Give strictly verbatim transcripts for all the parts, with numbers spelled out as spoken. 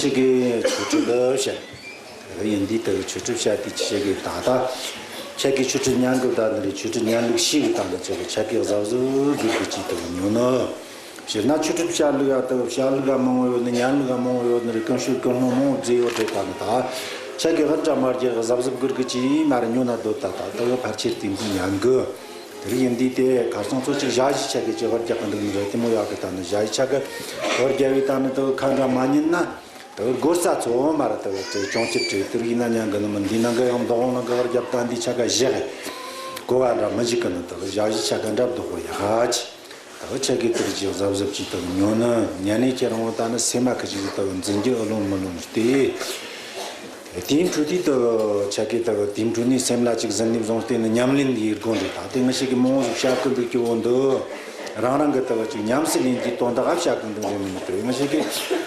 ཁྱེད་ཀྱིས་ཆོས་ཁྲིད་ལ་བཤད། ཡིན་འདི་ལྟ་བུའི་ཆོས་ཁྲིད་བཤད་དེ་ཆེ་གི་ད་ལྟ་ཁྱེད་ཀྱིས་ཆོས་ཁྲིད་ཉན་དགོས། ད་འདི་རེད། ཆོས་ཁྲིད་ཉན་ལུགས་ཤེས་གི་ད་འདི་ཆེ་གི་ཆ་གི་གཟབ་གཟབ་དགོས་གི་ཅིག་ལྟ་བུ་ཉོ་ནི། ཞེ་ན་ཆོས་ཁྲིད་བཤད་ལུགས་ཡ་ལྟ་བུ་བཤད་ལུགས་ཡ་མང་བོ་ཡོད་ནི། ཉན་ལུགས་ཡ་མང་བོ་ཡོད་ནི་རེད། ཀུན་སྤྱོད་ཀུན་སློང་མང་བོ་བརྗེ་ཡོད་རེད། ད་ནི་ད་ཆ་གི་ཧར་འདྲ་མར་རྒྱག་གི་གཟབ་གཟབ་དགོས་གི་ཅིག་མ་རེད། ཉོ་ན་འདོད་ད་ད་ལྟ་བུ་ཕལ་ཆེར་དེ་འདི་ཉན་གི། དེ་རིགས་ཡིན་དུས་དེ་ཁ་སང་ཚོ་ཅིག་ཞ་ཞི་ཆ་གི་ཅིག་ཧར་རྒྱག་གི་འདུག་ནི་རེད། དེ་མོ་ཡག་གི་ད་ནི་ཞ་ཞི་ཆ་གི་ཧར་རྒྱག་བའི་ད་ནི་ལྟ་བུ་ཁ་འདྲ་མ་ཉན་ན། དེ་སྒོར་ས་ཚོ་མ་ར་དེ་ཅིག་ཅུང་ཅིག་བྲིས་དེ་རིགས་ན་ཉན་གི་ནི་མི་འདི་ནང་གི་ཡང་མདོ་དབང་ནང་གི་ཧར་རྒྱབ་ད་འདི་ཆ་ག་བཞག་གོ་བ་འདྲ་མི་འཇིག་གི་ནི་དེ་ཞ་ཞི་ཆ་ག་འདྲ་བདོག་གོ་ཡ་ཧ་ཅི། དེ་ཆ་གི་དེ་ཅིག་གཟབ་གཟབ་ཅིག་དེ་ཉོ་ནི་ཉན་ནས་ཁྱེད་རང་ད་ནི་སེམས་མ་ཁི་ཅིག་དེ་འཛིན་རྒྱུ་ཨ་ལོང་མི་ལོང་སྟེ། དེའི་འཕྲོ་དེ་དེ་ཆ་གི་དེ་དེའི་འཕྲོ་ནས་སེམས་ལ་ཅིག་ཟིན་ནས་བཟུང་སྟེ་ནི་ཉམས་ལེན་འདི་ཡིར་དགོན་རེད། ད་དེ་ང་ཞིག་གི་མང་ཟིག་བཤད་གི་འདུག་ཀྱི་འོ་འདུག་རང་རང་གི་ལྟ་བ་ཅིག་ཉམས་སུ་ལེན་གྱི་དོན་དག་བཤད་གི་འདུག་རེད་མི་འདུག་མི་ཞིག་གིས་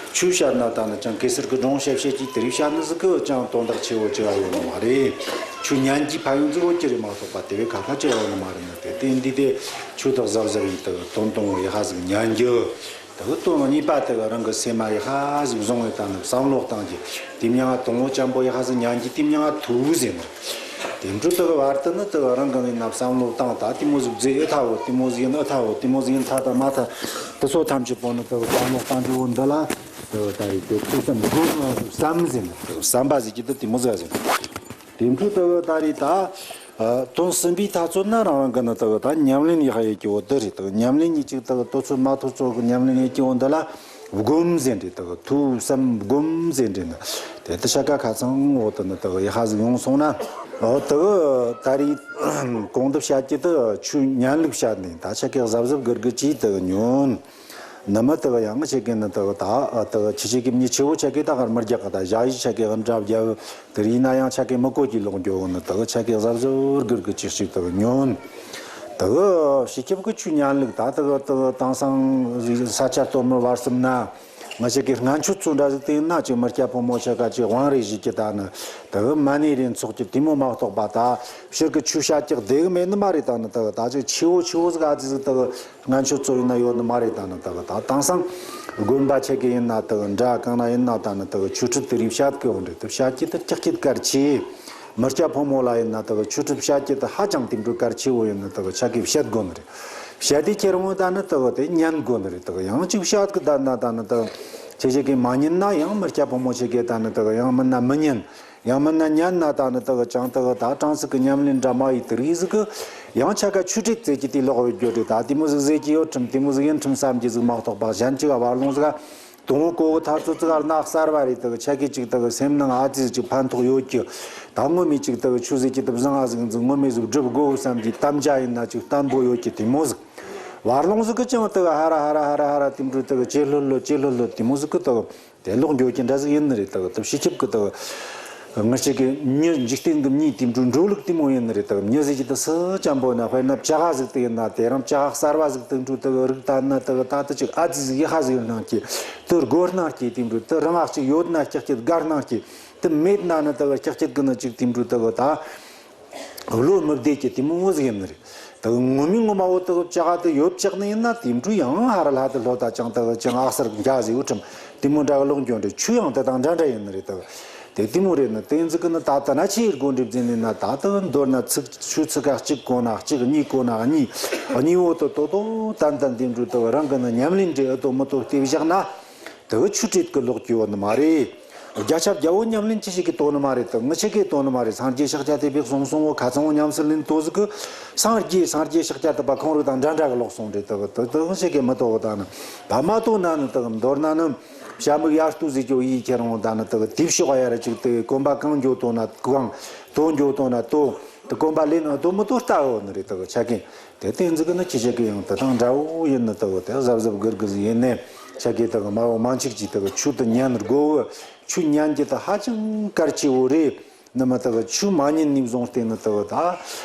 ཆོས་བཤད་ན་ད་ནི་ཅང་གེ་སར་གི་སྒྲུང་བཤད་བཤད་ཀྱི་དེ་རིགས་བཤད་ནི་ཟིག་གི་ཅང་དོན་དག་ཆེ་བོ་ཅི་ཡང་ཡོད་ནི་མ་རེད། ཆོས་ཉན་གྱི་ཕན་ཡོན་ཟིག་ཡོད་ཀྱི་རེད་མ་གཏོགས་པ་དེ་བས་ཁ་ཁ་ཅི་ཡང་ཡོད་ནི་མ་རེད་ནི། དེ་དེ་འདི་དེ་ཆོས་དག་གཟབ་གཟབ་ཡིན་ད་དོན་དང་པོ་ཡི་ཧ་ཟིག་ཉན་རྒྱུ། ད་གི་དོན་གཉིས་པ་དེ་གི་རང་གི་སེམས་མ་ཡི་ཧ་ཟིག་བཟུང་བའི་ད་ནི་བསམ་བློ་བཏང་རྒྱུ། དེ་མྱང་ང་དང་པོ་ཅན་པོ་ཡི་ཧ་ཟིག་ཉན་རྒྱུ་དེ་མྱང་ང་ཐུ་བོ་ཟེར་ནི། དེ་འཕྲོ་དེ་གི་བར་དུ་ནི་དེ་གི་རང་གི་ནི་ན་བསམ་བློ་བཏང་ད་དེ་མོ་ཟིག་བཟླས་ཨེ་ཐ་བོ་དེ་མོ་ཟིག་ཡིན་ཨེ་ཐ་བོ་དེ་མོ་ཟིག་ཡིན་ཐ་ད་མ་ཐ་དེ་ཚོ་ཐམས་ཅད་པོ་ནི་དེ་གི་བསམ་བློ་བཏང་རྒྱུ་བོ་འདི་ལ་དེ་གི་ད་རེས་དེ་ཐུགས་བསམ་སྒོམ་བསམ་ཟེར་ནི་དེ་གི་བསམ་པ་ཟིག་གི་དེ་དེ་མོ་ཟིག་ཟེར་ནི། དེ་འཕྲོ་དེ་གི་ད་རེས་ད། ཨ། དོན་གསུམ་པའི་ཐག་ཚོད་ན་རང་རང་གི་ནི་དག་ད་ཉམས་ལེན་ཡག་ཡོད་ཀྱི་འོ་དེ་རེད། དག་ཉམས་ལེན་གཉིས་ཅིག་དག་དོ་ཚོད་མ་ཐོབ་ཚོད་གི་ཉམས་ལེན་ཡོད་ཀྱི་འོ་འདི་ལ་སྒོམ་ཟེར་འདྲི་དག་ཐུགས་བསམ་སྒོམ་ཟེར་འདྲི་ནི་དེ་དུ་ཤ་ཀ་ཁ་ཚང་འོ་དེ་ནི་དག་ཡག་ཧ་ཟིག་ཡོང་སོང་ན། འོ་དག་ད་རེས་གོང་དུ་བཤད་ཀྱི་དག་ཆོས་ཉན་ལུགས་བཤད་ནི་ད་ཤ་ཀའི་གཟབ་གཟབ་གིར་གི་ཅིག་དག་ཉོན། ནི་མི་དག་ཡང་ཆེ་གི་ནི་དག་ད་དག་ཆེ་ཆེ་གི་མྱི་ཆེ་བོ་ཆ་གི་ད་གར་མི་རྒྱག་གི་ད་ཞ་ཡི་ཆ་གི་འདྲ་རྒྱབ། དེ་ཡིན་ན་ཡང་ཆ་གི་མི་གོ་གི་ལོག་འགྱོ་གི་ནི་དག་ཆ་གི་གཟབ་གཟབ་གིར་གི་ཅིག་ཅིག་དག་ཉོན། དག་སྤྱི་ཁྱབ་གི་ཆོས་ཉན་ལུགས་ད་དག་དག་དེང་སང་ས་ཆ་སྟོད་སྨད་བར་གསུམ་ན་ང་ཆ་གི་སྔན་ཆད་ཚོ་འདྲ་ཟིག་དེ་ན་ཅིག་མི་སྐྱ་ཕོ་མོ་ཆ་ག་ཅིག་དབང་རེ་ཞིག་གི་ད་ནི་དག་མ་ཎི་རེ་འཚོགས་ཀྱི་དེ་མོ་མ་གཏོགས་པ་ད་ཕྱིར་གི་ཆོས་བཤད་ཀྱི་བདེ་གི་མེད་ནི་མ་རེད། ད་ནི་དག་ད་ཅིག་ཆེ་བོ་ཆེ་བོ་ཟིག་ཨ་ཙི་ཟིག་དག་སྔན་ཆད་ཚོ་ཡིན་ན་ཡོད་ནི་མ་རེད། ད་ནི་དག་ད་དེང་སང་དགོན་པ་ཆེ་གི་ཡིན་ན་དག་འདྲ་གང་ན་ཡིན་ན་ད་ནི་དག་ཆོས་ཁྲིད་དེ་རིགས་བཤད་གི་འོང་རེད། དེ་བཤད་ཀྱི་དེ་ཀྱག་ཀྱི་གལ་ཆེ། མི་སྐྱ་ཕོ་མོ་ལ་ཡིན་ན་དག་ཆོས་ཁྲིད་བཤད་ཀྱི་དེ་ཧ་ཅང་དེ་འདྲ་གལ་ཆེ་བོ་ཡིན་ནི་དག་ཆ་གི་བཤད་དགོས་ནི་རེད། བཤད་དེ་ཁྱེད་རང་ངོ་ད་ནི་དག་དེ་ཉན་དགོས་ནི་རེད། དག་ཡང་ཅིག་བཤད་གི་ད་ན་ད་ནི་དག་ཆེ་ཆེ་གི་མ་ཉན་ན་ཡང་མི་སྐྱ་ཕོ་མོ་ཆེ་གི་ད་ནི་དག་ཡང་མིན་ན་མི་ཉན། ཡང་མིན་ན་ཉན་ན་ད་ནི་དག་ཅང་དག་ད་གྲངས་ཚིག་གི་ཉམས་ལེན་འདྲ་མ་ཡི་དེ་རིགས་ཟིག་གི་ཡང་ཆ་ག་ཆོས་ཁྲིད་ཙེ་གི་དེ་ལོག་བའི་རྒྱུ་རེད། ད་དེ་མོ་ཟིག་ཟེར་གི་ཡོད་ཁྲིམས་དེ་མོ་ཟིག་ཡིན་ཁྲིམས་བསམ་གྱི་ཟིག་མ་གཏོགས་པ་གཞན་ཅིག་བར་ལོང་ཟིག་དང་པོ་གོ་གི་ཐག་ཚོད་ཙིག་ག་ན་གསར་བ་རེད། དག་ཆ་གི་ཅིག་དག་སེམས་ནང་ཨ་ཙི་ཅིག་ཕན་ཐོགས་ཡོད་ཀྱི། ད་ངོ་མའི་ཅིག་དག་ཆོས་ཟེར་གྱི་དེ་བཟང་ཨ་ཟིག་ཟིག་ངོ་མའི་ཟིག་སྒྲུབ་དགོས་བསམ་གྱི་དམ་བཅའ་ཡིན་ན་ཅིག་བརྟན་པོ་ཡོད་ཀྱི་དེ་མོ་ཟིག་བར་ལོང་ཟིག་གི་ཅང་དག་ཧ་ར་ཧ་ར་ཧ་ར་ཧ་ར་དེ་འདྲ་དག་ཇེ་ལྷོད་ལྷོད་ཇེ་ལྷོད་ལྷོད་དེ་མོ་ཟིག་གི་དག་དེ་ལོག་འགྱོ་གི་འདྲ་ཟིག་ཡིན་ནི་རེད། དག་དེ་སྤྱི་ཁྱབ་ཀྱི་དག་ང་ཅག་གི་མྱི་འཇིག་རྟེན་གྱི་མྱིའི་དེ་འགྲོ་འགྲོ་ལུགས་དེ་མོ་ཡིན་ནི་རེད། དག་མྱི་ཟིག་གི་དེ་སུ་ཅམ་པོ་ན་དཔེར་ན་བྱ་ག་ཟིག་དེ་ཡིན་ན་དེ་རང་བྱ་ག་གསར་བ་ཟིག་དེ་འགྲོ་དག་རིགས་ད་ན་དག་ད་དེ་ཅིག་ཨ་ཙི་ཟིག་ཡི་ཧ་ཟིག་ཡོད་སྣང་གི་དེ་སྒོ་སྣང་གི་དེ་འགྲོ་དེ་རང་ཨ་ཅིག་ཡོད་ན་ཀྱག་ཀྱག་དགའ་སྣང་གི་དེ་མེད་ན་ནི་དག་ཀྱག་ཀྱག་གི་ནི་ཅིག་དེ་འགྲོ་དག་ད། བློ་མི་བདེ་ཀྱི་དེ་མོ་ཟིག་ཡིན་ནི་རེད། དེ་ངོ་མའི་ངོ་མ་བོ་དེ་བྱ་ག་དེ་ཡོད་ཆགས་ནི་ཡིན་ན་དེ་འཕྲོ་ཡང་ཧ་ར་ལྷ་དེ་ལྷོ་ད་ཅང་དེ་ཅང་ཨག་སར་འགའ་ཟིག་ཡོད་ཁྲིམས་དེ་མོ་འདྲ་གི་ལོག་འགྱོ་འདྲ་ཆུ་ཡང་དེ་དང་འདྲ་འདྲ་ཡིན་ནི་རེད། དེ་དེ་དེ་མོ་རེད་ནི་དེ་ཟིག་གི་ནི་ད་ལྟ་ན་ཆི་ཡིར་དགོས་འདྲི་བརྫིས་ནི་ན་ད་དེ་མདོར་ན་ཚིག་ཆུ་ཚིག་ག་གཅིག་གོ་ན་གཅིག་གཉིས་གོ་ན་གཉིས་གཉིས་བོ་དེ་ཏོ་ཏོ་ཏན་ཏན་དེ་འཕྲོ་དེ་རང་གི་ནི་ཉམས་ལེན་འདྲི་ཨེ་ཏོ་མི་ཏོ་བལྟས་བཞག་ན། དེ་གི་ཆོས་ཁྲིད་ཀྱི་ལོག་རྒྱུ་ཡོད་ནི་མ་རེད། བརྒྱ་ཆ་བརྒྱ་བོ་ཉམས་ལེན་ཅི་ཞིག་གིས་དོ་ནི་མ་རེད། དེ་ངི་ཆི་གིས་དོ་ནི་མ་རེད། སངས་རྒྱས་ཤཱཀྱ་ཐུབ་པས་གསུངས་སོང་བོ་ཁ་ཚང་བོ་ཉམས་སུ་ལེན་དོ་ཟིག་གི། སངས་རྒྱས་སངས་རྒྱས་ཤཱཀྱ་ཐུབ་པ་ཁོང་རིགས་དང་འདྲ་འདྲ་གི་ལོག་སོང་རེད། དེ་གི་དེ་དེ་ངི་ཆི་གིས་མི་དོ་བོ་ད་ནི། བ་མ་དོ་ན་ནི་དེ་གི་མདོར་ན་ནི། བྱ་མིག་ཡར་ལྟོས་ཟིག་གྱོ་ཡིས་ཁྱེད་རང་ད་ནི་དེ་གི་དེ་ཕྱོགས་ཡར་ཅིག་དེ་གོམ་པ་གང་འགྱོ་དོ་ན་གང་། དོ་འགྱོ་དོ་ན་དོ། དེ་གོམ་པ་ལེན་ན་དོ་མི་དོ་ལྟ་འོ་ནི་རེད། དེ་གི་ཆ་གིན། དེ་བསྟན་འཛིན་གི་ནི་ཁྱེད་ཅག་གི་ཡང་དེ་དང་འདྲ་བོ་ཡིན་ནི་དག་དེ་གཟབ་གཟབ་གིར་གི་ཟིག་ཡིན་ནས་ཆ་གི་དག་མ་འོ་མ་འཆིག་ཅིག་དག་ཆུ་དུ་ཉན་དགོ་གི། ཆུ་ཉན་གྱི་དག་ཧ་ཅང་གལ་ཆེ་བོ་རེད། ནི་མ་དག་ཆུ་མ་ཉན་ནས་བཟུང་སྟེ་ནི་དག་ད་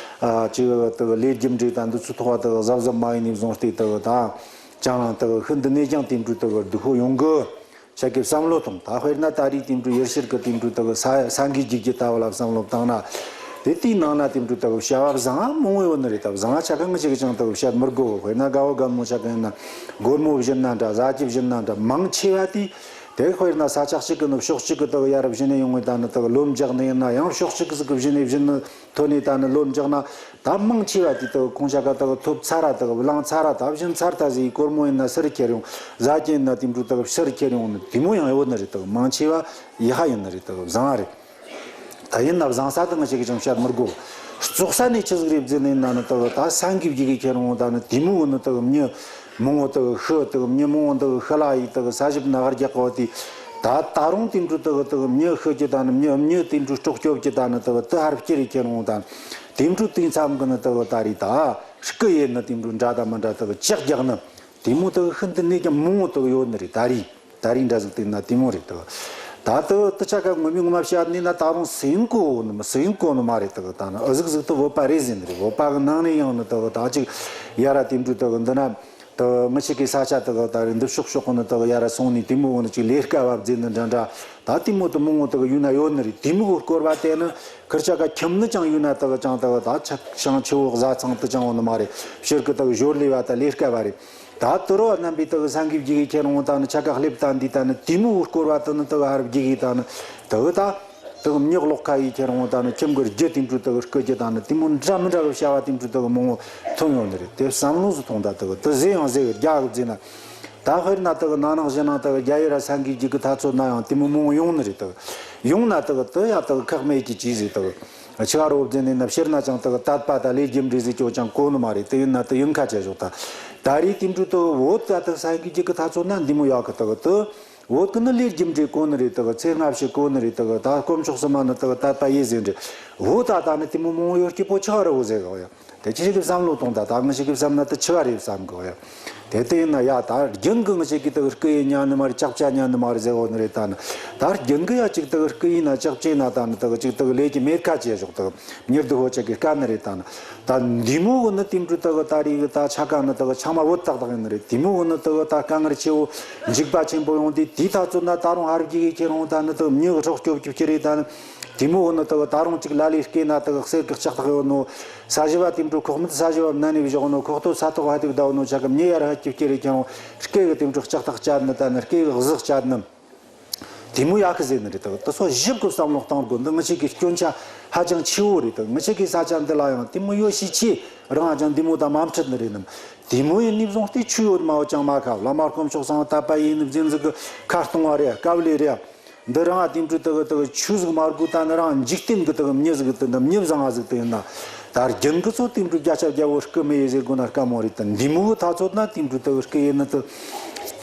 ཅི་དག་ལས་རྒྱུ་འབྲས་དང་འདི་ཚོ་ཐོག་དག་གཟབ་གཟབ་མ་ཡིན་ནས་བཟུང་སྟེ་དག་ད་ཅང་དག་ཤིན་ཏུ་ནས་ཀྱང་དེ་འདྲ་དག་སྡུག་པོ་ཡོང་གི། ཆ་གི་བསམ་བློ་ཐོངས། ད་དཔེར་ན་ད་རེས་དེ་འདྲ་ཡེ་ཤེས་ཀྱི་དེ་འདྲ་དག་ས་ས་འགུལ་རྒྱུག་རྒྱུ་ལྟ་བུ་ལ་བསམ་བློ་བཏང་ན། དེ་དེའི་ནང་ན་དེ་འདྲ་དག་བྱ་བ་བཟང་ང་མང་བོ་ཡོད་ནི་རེད། ད་བཟང་ང་ཆ་ག་ངི་ཅིག་ཀྱང་དག་བཤད་མི་དགོ་གི། དཔེར་ན་དགའ་བོ་དགའ་མོ་ཆ་ག་ཡིན་ན་སྒོར་མོ་བྱིན་ན་འདྲ། བཟའ་རྒྱུ་བྱིན་ན་འདྲ། མང་ཆེ་བ་དེ་ དེ་དཔེར་ན་ས་ཆ་གཅིག་གི་ནི་ཕྱོགས་གཅིག་གི་དག་ཡར་བཞིན་ནས་ཡོང་བའི་ད་ནི་དག་ལོ་མཇུག་ནས་ཡིན་ན་ཡང་ཕྱོགས་གཅིག་གི་ཟིག་གི་བཞིན་ནས་བཞིན་ནི་ཐོན་ནས་ད་ནི་ལོ་མཇུག་ན་ད་མང་ཆེ་བ་དེ་དག་ཁོང་ཆ་ག་དག་ཐོབ་ཚར་ར་དག་བླངས་ཚར་ར་ད་བཞིན་ཚར་ད་ཟིག་སྒོར་མོ་ཡིན་ན་ཕྱིར་ཁྱེར་ཡོང་། ཟ་རྒྱུ་ཡིན་ན་དེ་འདྲ་དག་ཕྱིར་ཁྱེར་ཡོང་ནི་དེ་མོ་ཡང་ཡོད་ནི་རེད། དག་མང་ཆེ་བ་ཡི་ཧ་ཡིན་ནི་རེད། དག་བཟང་བ་རེད། ད་ཡིན་ན་བཟང་ས་དེ་ང་ཅག་གིས་ཀྱང་བཤད་མི་དགོས། བཙོག་ས་ནས་ཆི་ཟིག་རེད་ཟེར་ནས་ན་ནི་དག་ད་ས་འགུལ་རྒྱུ་གི་ཁྱེར་འོང་ད་ནི་དེ་མོ་གི་ནི་དག་མྱི་མང་བོ་དག་ཤི་དག་མྱི་མང་བོ་དག་ཤི་ལ་ཡི་དག་ས་ཞབས་ན་གར་རྒྱག་གོ་དེ། ད་ད་རུང་དེ་འདྲ་དག་དག་མྱི་ཤི་རྒྱུ་ད་ནི་མྱི་མྱི་དེ་འདྲ་སྲོག་སྐྱོབ་རྒྱུ་ད་ནི་དག་དེ་ཧར་བསྐྱུར་རེ་ཁྱེར་འོང་ད་ནི་དེ་འདྲ་དེ་མཚམས་གི་ནི་དག་ད་རེད། ད་སྐུ་ཡེ་ནི་དེ་འདྲ་འདྲ་དང་མི་འདྲ་དག་ལྕག་རྒྱག་ནི། དེ་མོ་དག་ཤིན་ཏུ་ནས་ཀྱང་མང་བོ་དག་ཡོད་ནི་རེད། ད་རེས་ད་རེས་འདྲ་ཟིག་དེ་ན་དེ་མོ་རེད་དག་ད་དག་དེ་ཆ་ག་ངོ་མའི་ངོ་མ་བཤད་ནས་ན་ད་རུང་སེམས་གོ་ནི་མ་སེམས་གོ་ནི་མ་རེད་དག་ད་ནི་ཨ་ཟིག་ཟིག་ཏུ་བོད་པ་རེད་ཟེར་ནི་རེད། བོད་པ་གི་ནང་ནས་ཡང་ནི་དག་ད་ཅིག་ཡ་ར་དེ་འདྲ་དག་འདི་ན་དག་ངི་ཆི་གི་ས་ཆ་དག་ད་རེད་འདི་ཕྱོགས་ཕྱོགས་གི་ནི་དག་ཡ་ར་སོང་ནས་དེ་མོ་ནི་ཅིག་ལས་ཀ་བ་བརྩེ་ནི་འདྲ་འདྲ་ད་དེ་མོ་དུ་མང་བོ་དག་ཡུལ་ན་ཡོད་ནི་རེད། དེ་མོ་གི་སྐོར་བ་དེ་ནི་ཁིར་ཆ་ག་ཁྱིམ་ནི་ཅང་ཡུལ་ན་དག་ཅང་དག་ད་ཆ་ཤང་ཆུ་བོ་བཟའ་ཚང་དུ་ཅང་བོ་ནི་མ་རེད། ཕྱིར་གི་དག་ཞོར་ལས་བ་ད་ལས་ཀ་བ་རེད། ད་དུ་རོ་རྣམ་པའི་དག་སང་གི་བརྒྱུད་གི་ཁྱེར་འོང་ད་ནི་ཆ་ག་ལེབ་ད་འདི་ད་ནི་དེ་མོ་བོ་སྐོར་བ་དུ་ནི་དག་ཧར་བརྒྱུད་གི་ད་ནི་དག་ད་དག་མྱི་ལོག་ཁ་ཡི་ཁྱེར་འོང་ད་ནི་ཁྱིམ་གི་རྒྱུ་དེ་འདྲ་དག་སྐུ་རྒྱུ་ད་ནི་དེ་མོ་འདྲ་མི་འདྲ་གི་བྱ་བ་དེ་འདྲ་དག་མང་བོ་ཐོན་ཡོང་ནི་རེད། དེ་བསམ་བློ་ཟིག་ཐོངས་ད་དག་དུ་ཟེ་ཡང་ཟེ་གི་རྒྱ་གི་ཟེ་ན། ད་དཔེར་ན་དག་ན་ནིང་གཞེས་ནིང་དག་རྒྱ་ཡུལ་ར་སང་གི་རྒྱུད་གི་ཐ་ཚོད་ན་ཡང་དེ་མོ་མང་བོ་ཡོང་ནི་རེད་དག་ཡོང་ན་དག་དུ་ཡ་དག་ཁག་མེད་ཀྱི་ཅི་ཟེ་དག་ཆི་བ་རོ་བརྫིན་ནས་ན་ཕྱིར་ན་ཅང་དག་དད་པ་དང་ལས་རྒྱུ་འབྲས་ཟེར་ཅོ་ཅང་གོ་ནི་མ་རེད། དེ་ཡིན་ན་དེ་ཡིན་ཁ་ཆེ་ཞོག་ད་ད་རེས་དེ་འདྲ་དུ་བོད་ད་དག་ས་གི་རྒྱུད་གི་ཐ་ཚོད་ན་འདི་མོ་ཡག་གི་དག་དུ་བོད་གི་ནི་ལས་རྒྱུ་འབྲས་གོ་ནི་རེད། དག་ཚེ་སྔ་ཕྱི་གོ་ནི་རེད། དག་ད་དཀོན་མཆོག་གསུམ་མ་ནི་དག་དད་པ་ཡེ་ཟེར་འདྲི་བོད་ད་ད་ནི་དེ་མོ་མང་བོ་ཡོད་སྐྱིད་པོ་ཆགས་ར་བོ་ཟེར་གི་ཡ། དེ་ཅི་ཞིག་གི་བསམ་བློ་གཏོང་ད་ད་ང་ཞིག་གི་བསམ་ན་དེ་ཆི་བ་རེད་བསམ་གི་ཡ། དེ་དེ་ཡིན་ན་ཡ་ད་རྒྱུན་གི་ང་ཞིག་གི་དག་སྐུ་ཡེ་ཉན་ནི་མ་རེད། ཅག་ཅག་ཉན་ནི་མ་རེད་ཟེར་བོ་ནི་རེད། ད་ནི་ད་རྒྱུན་གི་ཡ་ཅིག་དག་སྐུ་ཡིན་ན་ཅག་ཅེ་ན་ད་ནི་དག་ཅིག་དག་ལས་ཀྱི་མེད་ཁ་ཅེ་ཞོག་དག་མྱུར་དུ་ཧོ་ཅག་གི་དཀའ་ནི་རེད། ད་ནི་ད་འདི་མོ་གི་ནི་དེ་འདྲ་དག་ད་རེས་གི་ད་ཆ་ག་ནི་དག་ཚང་མ་བོད་ཏག་ཏག་ཡིན་ནི་རེད། དེ་མོ་གི་ནི་དག་ད་དཀའ་ངལ་ཆེ་བོ་འཇིགས་པ་ཆེན་པོ་ཡོང་དུས་དེའི་ཐ་ཚོད་ན་ད་རུང་ཧར་གི་གི་ཁྱེར་འོང་ད་ནི་དག་མྱི་གི་སྲོག་སྐྱོབ་ཀྱི་ཁྱེར་རེད། ད་ནི་དེ་མོ་གི་ནི་དག་ད་རུང་ཅིག་ལ་ལས་སྐེ་ན་དག་གསེར་གི་ལྕགས་ཐག་ཡོད་ནོ། ས་ཞི་བ་དེ་འདྲ་ཁོག་མིད་ས་ཞི་བ་མནན་ནས་བཞག་ནོ། ཁོག་ཐོད་ས་ཐོག་ཧ་ཏིག་ཟླ་བ་ནོ་ཆ་གི་མྱི་ཡར་ཧ་ཀྱི་སྐེ་རེ་ཁྱེར་འོང་སྐེ་གི་དེ་འདྲ་ལྕགས་ཐག་བཅད་ནི། ད་ནི་སྐེ་གི་གཟུགས་བཅད་ནི། དེ་མོ་ཡག་གི་ཟེར་ནི་རེད། དག་དེ་ཚོ་ཞིབ་གི་བསམ་བློ་གཏོང་དགོས། འདི་ང་ཅག་གི་སྐྱོན་ཆ་ཧ་ཅང་ཆེ་བོ་རེད། དག་ང་ཅག་གི་ས་ཆ་འདི་ལ་ཡང་དེ་མོ་ཡོད་ཤས་ཆེ་རང་ཧ་ཅང་འདི་མོ་དང་མ་འཕྲད་ནི་རེད་ནམ། དེ་མོ་ཡིན་ནི་བཟུང་སྟེ་ཆོས་ཡོད་མ་བོ་ཅང་མ་ཁ་བླ་མ་དཀོན་མཆོག་གསུམ་དད་པ་ཡིན་ནི་བཟིན་ཟིག་གི་ཁ་གཏོང་བ་རེད། དཀའ་ལས་རེད། འདི་རང་ཨ་དེ་འཕྲུལ་དག་དག་ཆོས་ཟིག་མ་དགོས། ད་ནི་རང་འཇིག་རྟེན་གི་དག་མྱི་ཟིག་དེ་འདྲ་མྱི་བཟང་ང་ཟིག་དེ་ཡིན་ན། ད་རྒྱུན་གི་ཚོ་དེ་འཕྲུལ་བརྒྱ་ཆ་བརྒྱ་བོ་སྐུ་མི་ཡི་ཟེར་དགོས་ན་དཀའ་མོ་རེད། ད་འདི་མོ་གི་ཐ་ཚོད་ན་དེ་འཕྲུལ་དག་སྐུ་ཡི་ནི་དུ་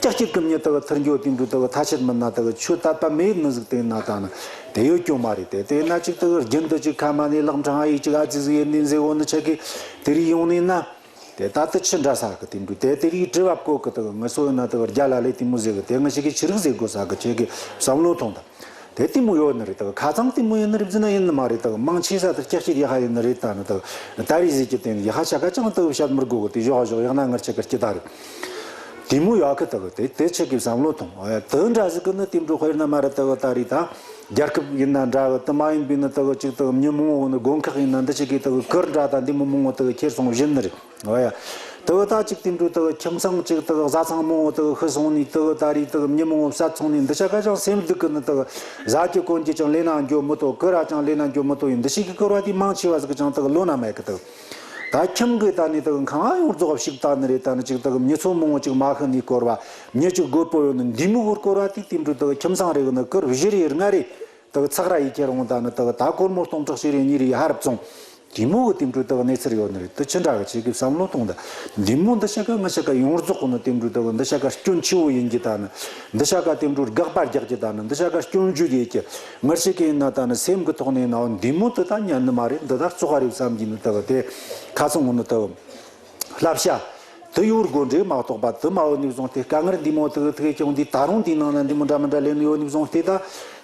ཀྱག་ཀྱག་གི་མྱི་དག་ཐུར་འགྱོ་དེ་འཕྲུལ་དག་ཐ་ཆད་མིན་ན་དག་ཆོས་དད་པ་མེད་ནི་ཟིག་དེ་ཡིན་ན་ད་ནི་དེ་ཡོད་སྐྱོན་མ་རེད། དེ་དེ་ཡིན་ན་ཅིག་དག་རྒྱུན་དུ་ཅིག་ཁ་མ་ནས་ལག་འཕྲང་ཨ་ཡིག་ཅིག་ཨ་ཙི་ཟིག་ཡིན་ནི་ཟེར་བོ་ནི་ཆ་གི་དེ་རིགས་ཡོང་ནི་ཡིན་ན། དེ་ད་དུ་ཆི་འདྲ་ས་གི་དེ་འདྲ་དེ་དེ་རིགས་དྲི་བ་བཀོད་གི་དག་ངི་སོ་ཡིན་ན་དག་རྒྱ་ལ་ལས་དེ་མོ་ཟེར་གི་དེ་ངི་ཞིག་གི་ཆི་རིགས་ཟེར་དགོས་ས་གི་ཁྱེད་ཀྱི་བསམ་བློ་ཐོངས་དང་། དེ་དེ་མོ་ཡོད་ནི་རེད། དག་ཁ་ཚང་དེ་མོ་ཡིན་ནི་རེད་ཟེར་ན་ཡིན་ནི་མ་རེད། དག་མང་ཆེ་ས་དེ་ཀྱག་ཀྱག་ཡ་ཧ་ཡིན་ནི་རེད། ད་ནི་དག་ད་རེས་ཟེར་གི་དེ་ནི་ཡ་ཧ་ཆ་ག་ཅང་དག་བཤད་མི་དགོས་གི་དེ་བཞོག་བཞོག་ཡང་ན་ངར་ཆ་གི་སྐྱི་ད་རེད། དེ་མོ་ཡོད་གི་དག་དེ་དེ་ཁྱེད་ཀྱི་བསམ་བློ་ཐོངས། དེ་འདྲ་ཟིག་གི་ནི་དེ་འདྲ་དཔེར་ན་མ་རེད། དག་ད་རེས་ད་རྒྱལ་ཁབ་ཡིན་ན་འདྲ་གི་དེ་མ་ཡིན་པའི་ནི་དག་ཅིག་དག་མྱི་མང་བོ་ནི་དགོན་ཁག་ཡིན་ན་འདི་ཆ་གི་དག་གུར་འདྲ་ད་འདི་མོ་མང་བོ་དག་ཁྱེར་སོང་བཞིན་ནི་རེད། འོ་ཡ། དེ་བ་ད་ཅིག་དེ་འདྲ་དེ་ཁྱིམ་ཚང་ཅིག་དེ་བཟའ་ཚང་མང་བོ་དེ་ཤི་སོང་ནས་དེ་ད་རེས་དེ་མྱི་མང་བོ་བསད་སོང་ནས་འདི་ཆ་ག་ཅང་སེམས་སྡུག་གི་ནི་དེ་བཟའ་རྒྱུ་གོན་རྒྱུ་ཅང་ལེན་ན་འགྱོ་མི་ཐུབ། གུར་ར་ཅང་ལེན་ན་འགྱོ་མི་ཐུབ་ཡིན། འདི་ཞིག་གི་སྐོར་བ་དེ་མང་ཆེ་བ་ཟིག་ཅང་དེ་ལོ་ན་མེད་གི། དེ་ད་ཁྱིམ་གི་ད་ནི་དེ་ཁང་ཡོངས་རྫོགས་ཞིག་ད་ནི་རེད། ད་ནི་ཅིག་དེ་མྱི་ཚོ་མང་བོ་ཅིག་མ་ཤི་ནས་སྐོར་བ་མྱི་ཅིག་རྒོད་པོ་ཡོད་ནི་འདི་མོ་གི་སྐོར་བ་དེ་དེ་འདྲ་དེ་ཁྱིམ་ཚང་རེ་གི་ནི་གུར་བཞི་རེ་ལྔ་རེ། དག་ཚག་ར་ཡི་ཁྱེར་འོང་ད་ནི་དག་ད་སྒོར་མོ་སྟོང་ཕྲག་ཞིག་རེ་གཉིས་རེ་ཡི་ཧ་རབ་བཙོང་། དེ་མོ་གི་དེ་འཕྲོ་དག་གནས་ཚུལ་ཡོད་ནི་རེད། དེ་ཅི་འདྲ་གི་ཆེ་གི་བསམ་བློ་གཏོང་ད། འདི་མོ་འདི་ཆ་ག་ང་ཆ་ག་ཡོངས་རྫོགས་གི་ནི་དེ་འཕྲོ་དག་འདི་ཆ་ག་སྐྱོན་ཆེ་བོ་ཡིན་གྱི་ད་ནི། འདི་ཆ་ག་དེ་འཕྲོ་དགག་པ་རྒྱག་གྱི་ད་ནི། འདི་ཆ་ག་སྐྱོན་བརྗོད་ཡེད་ཀྱི། ང་ཆ་གི་ཡིན་ན་ད་ནི་སེམས་གི་ཐོག་ནས་ན་འོ་འདི་མོ་དེ་ད་ཉན་ནི་མ་རེད། འདི་ད་བཙོག་པ་རེད་བསམ་གྱི་ནི་དག་དེ་ཁ་ཚང་གི་ནི་དག་བསླབ་བྱ་དེ་ཡོད་དགོས་འདྲ་མ་གཏོགས་པ་དེ་མ་འོ་ནས་བཟུང་སྟེ་དཀའ་ངལ་འདི་མོ་དེ་གི་དེ་གི་ཀྱང་འདི་ད་རུང་འདི་ནང་ན་འདི་མོ་འདྲ་མི་འདྲ་ལེན་ཡོད་ནས་བཟུང་སྟེ་ད་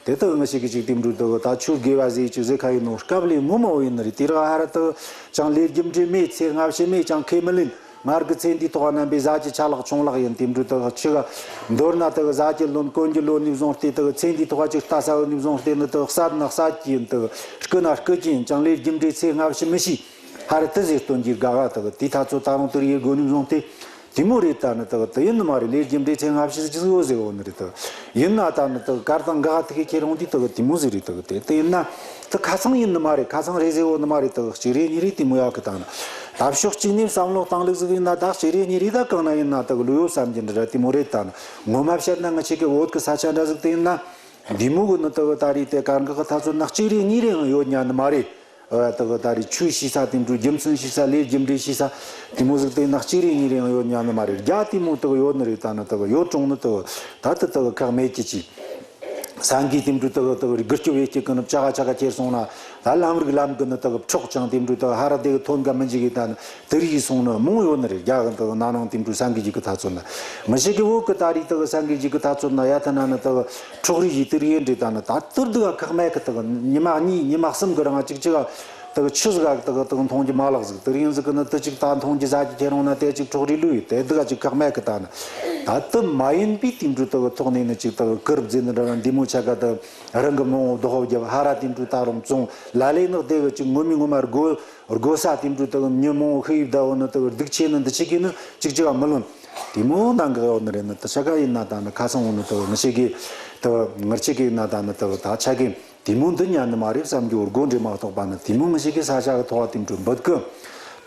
དེ་དག་ང་ཞིག་གི་ཅིག་དེ་འདྲ་དེ་གི་ད་ཆོས་དགེ་བ་ཟེར་ཅིག་ཟེར་ཁ་ཡིན་ནོ་སྐབས་ལས་ངོ་མ་འོ་ཡིན་ནི་རེད། དེ་ར་ཧ་ར་དེ་ཅང་ལས་རྒྱུ་འབྲས་མེད། ཚེ་སྔ་ཕྱི་མེད། ཅང་ཁས་མི་ལེན། ངར་གི་ཚེ་འདི་ཐོག་རྣམ་པའི་ཟ་རྒྱུ་ཆ་ལག་ཆུང་ལག་ཡིན། དེ་འདྲ་དེ་གི་ཆི་ག་མདོར་ན་དེ་གི་ཟ་རྒྱུ་ལོན་གོན་རྒྱུ་ལོན་ནས་བཟུང་སྟེ་དེ་གི་ཚེ་འདི་ཐོག་ཅིག་ལྟ་ས་འོ་ནས་བཟུང་སྟེ་ནི་དེ་གི་བསད་ན་བསད་རྒྱུ་ཡིན། དེ་གི་རྐུ་ན་རྐུ་རྒྱུ་ཡིན། ཅང་ལས་རྒྱུ་འབྲས་ཚེ་སྔ་ཕྱི་མི་ཤེས། ཧ་ར་དེ་ཟེར་སྟོན་གྱི་དགའ་བ་དག་དེའི་ཐ་ཚོད་ད་རུང་དེར་ཡེ་དགོས་ནས་བཟུང་སྟེ། དེ་མོ་རེད། ད་ནི་དག་དེ་ཡིན་ནི་མ་རེད། ལས་རྒྱུ་འབྲས་ཚེ་སྔ་ཕྱི་ཟིག་ཅི་ཟིག་ཡོད་ཟེར་བོ་ནི་རེད། དག་ཡིན་ན་ད་ནི་དག་གར་དང་འགག་ཐུག་གི་ཁྱེད་རང་དེ་དག་དེ་མོ་ཟིག་རེད། དག་དེ་དེ་ཡིན་ན་དག་ཁ་སང་ཡིན་ནི་མ་རེད། ཁ་སང་རེད་ཟེར་བོ་ནི་མ་རེད། དག་གཅིག་རེ་གཉིས་རེ་དེ་མོ་ཡག་གི། ད་ནི་ད་ཕྱོགས་གཅིག་ནས་བསམ་བློ་བཏང་ལུགས་ཟིག་ཡིན་ན་དག་གཅིག་རེ་གཉིས་རེ་ད་གང་ན་ཡིན་ན་དག་ལོས་ཡོད་བསམ་གྱི་འདྲ་ར་དེ་མོ་རེད། ད་ནི་ངོ་མ་བཤད་ན་ང་ཆེ་གི་བོད་གི་ས་ཆ་འདྲ་ཟིག་དེ་ཡིན་ན། འདི་མོ་གི་ནི་དག་ད་རེས་དེ་གར་འགག་གི་ཐག་ཚོད་ན་གཅིག་རེ་གཉིས་རེའང་ཡོད་ཉན་ནི་མ་རེད། ཨ་དག་ད་རེས་ཆོས་ཤེས་ས་དེ་འདྲ་རྒྱུ་མཚན་ཤེས་ས་ལས་རྒྱུ་འབྲས་ཤེས་ས་དེ་མོ་ཟིག་དེ་ན་གཅིག་རེ་གཉིས་རེའང་ཡོད་ཉན་ནི་མ་རེད། རྒྱ་དེ་མོ་དག་ཡོད་ནི་རེད། ད་ནི་དག་ཡོད་རུང་ནི་དག་ད་དུ་དག་ཁག་མེད་ཀྱི་ཅི། སེང་གེ་དེ་འདྲ་དག་དག་རིག་རྒུད་སྐྱོབ་ཡེ་ཀྱི་ཀུན་ནི་ཅག་ཅག་ཁྱེར་སོང་ན་ད་ལམ་རིག་ལམ་གི་ནི་དག་འཕྲོག་ཅིང་དེ་འདྲ་དག་ཧ་ར་དེ་གི་ཐོན་ག་མི་འཇིག་གི། ད་ནི་དེ་རིགས་སོང་ནི་མང་ཡོད་ནི་རེད། རྒྱ་གི་དག་ན་ནང་དེ་འདྲ་སེང་གེ་ཅིག་གི་ཐག་ཚོད་ན་ང་ཞིག་གི་བོད་གི་ད་རེས་དག་སེང་གེ་ཅིག་གི་ཐག་ཚོད་ན་ཡ་ཐ་ན་ནི་དག་འཕྲོག་རེས་ཀྱི་དེ་རིགས་ཡིན་འདྲ། ད་ནི་ད་དུར་དུ་ག་ཁག་མེད་གི། དག་ཉི་མ་གཉིས་ཉི་མ་གསུམ་གི་རིང་ཅིག་ཅིག་ག་དག་ཆུ་ཟིག་ག་དག་དག་འཐུང་རྒྱུ་མ་ལག་ཟིག་དེ་རིགས་ཡིན་ཟིག་གི་ནི་དུ་ཅིག་ད་འཐུང་རྒྱུ་ཟ་རྒྱུ་ཁྱེར་འོང་ན་དེ་ཅིག་འཕྲོག་རེས་ལུས་ཡོད། དེ་དུ་ག་ཅིག་ཁག་མེད་གི། ད་ནི་ད་དུ་མ་ཡིན་པའི་དེ་འདྲ་དག་ཐོག་ནས་ནི་ཅིག་དག་ཀིར་བརྫིས་ནི་འདྲ་བ་འདི་མོ་ཆ་ག་དག་རང་གི་མང་བོ་རྡོག་རྒྱབ་ཧ་ར་དེ་འདྲ་ད་རུང་བཙོང་ལ་ལས་ནག་དེ་གི་ཅིག་ངོ་མི་ངོ་མ་རྒོ་རྒོ་ས་དེ་འདྲ་དག་མྱི་མང་བོ་ཤི་ཡི་བདའ་བོ་ནི་དག་སྡུག་ཆེ་ནི་འདི་ཆེ་གི་ནི་ཅིག་ཅིག་ག་མི་ལོན། དེ་མོ་ནང་གི་ཡོད་ནི་རེད། ནི་དུ་ཆ་ག་ཡིན་ན་ད་ནི་ཁ་སང་བོ་ནི་དག་ང་ཞིག་གི་དག་ང་ཞིག་གི་ཡིན་ན་ད་ནི་དག་ད་ཆ་གི་དེ་མོ་འདི་ཉན་ནི་མ་རེད་བསམ་རྒྱུ་སྒོ་འདྲེ་མ་གཏོགས་པ་ནི་དེ་མོ་ང་ཞིག་གི་ས་ཆ་གི་ཐོག་དེ་འདྲ་འབུད་གི།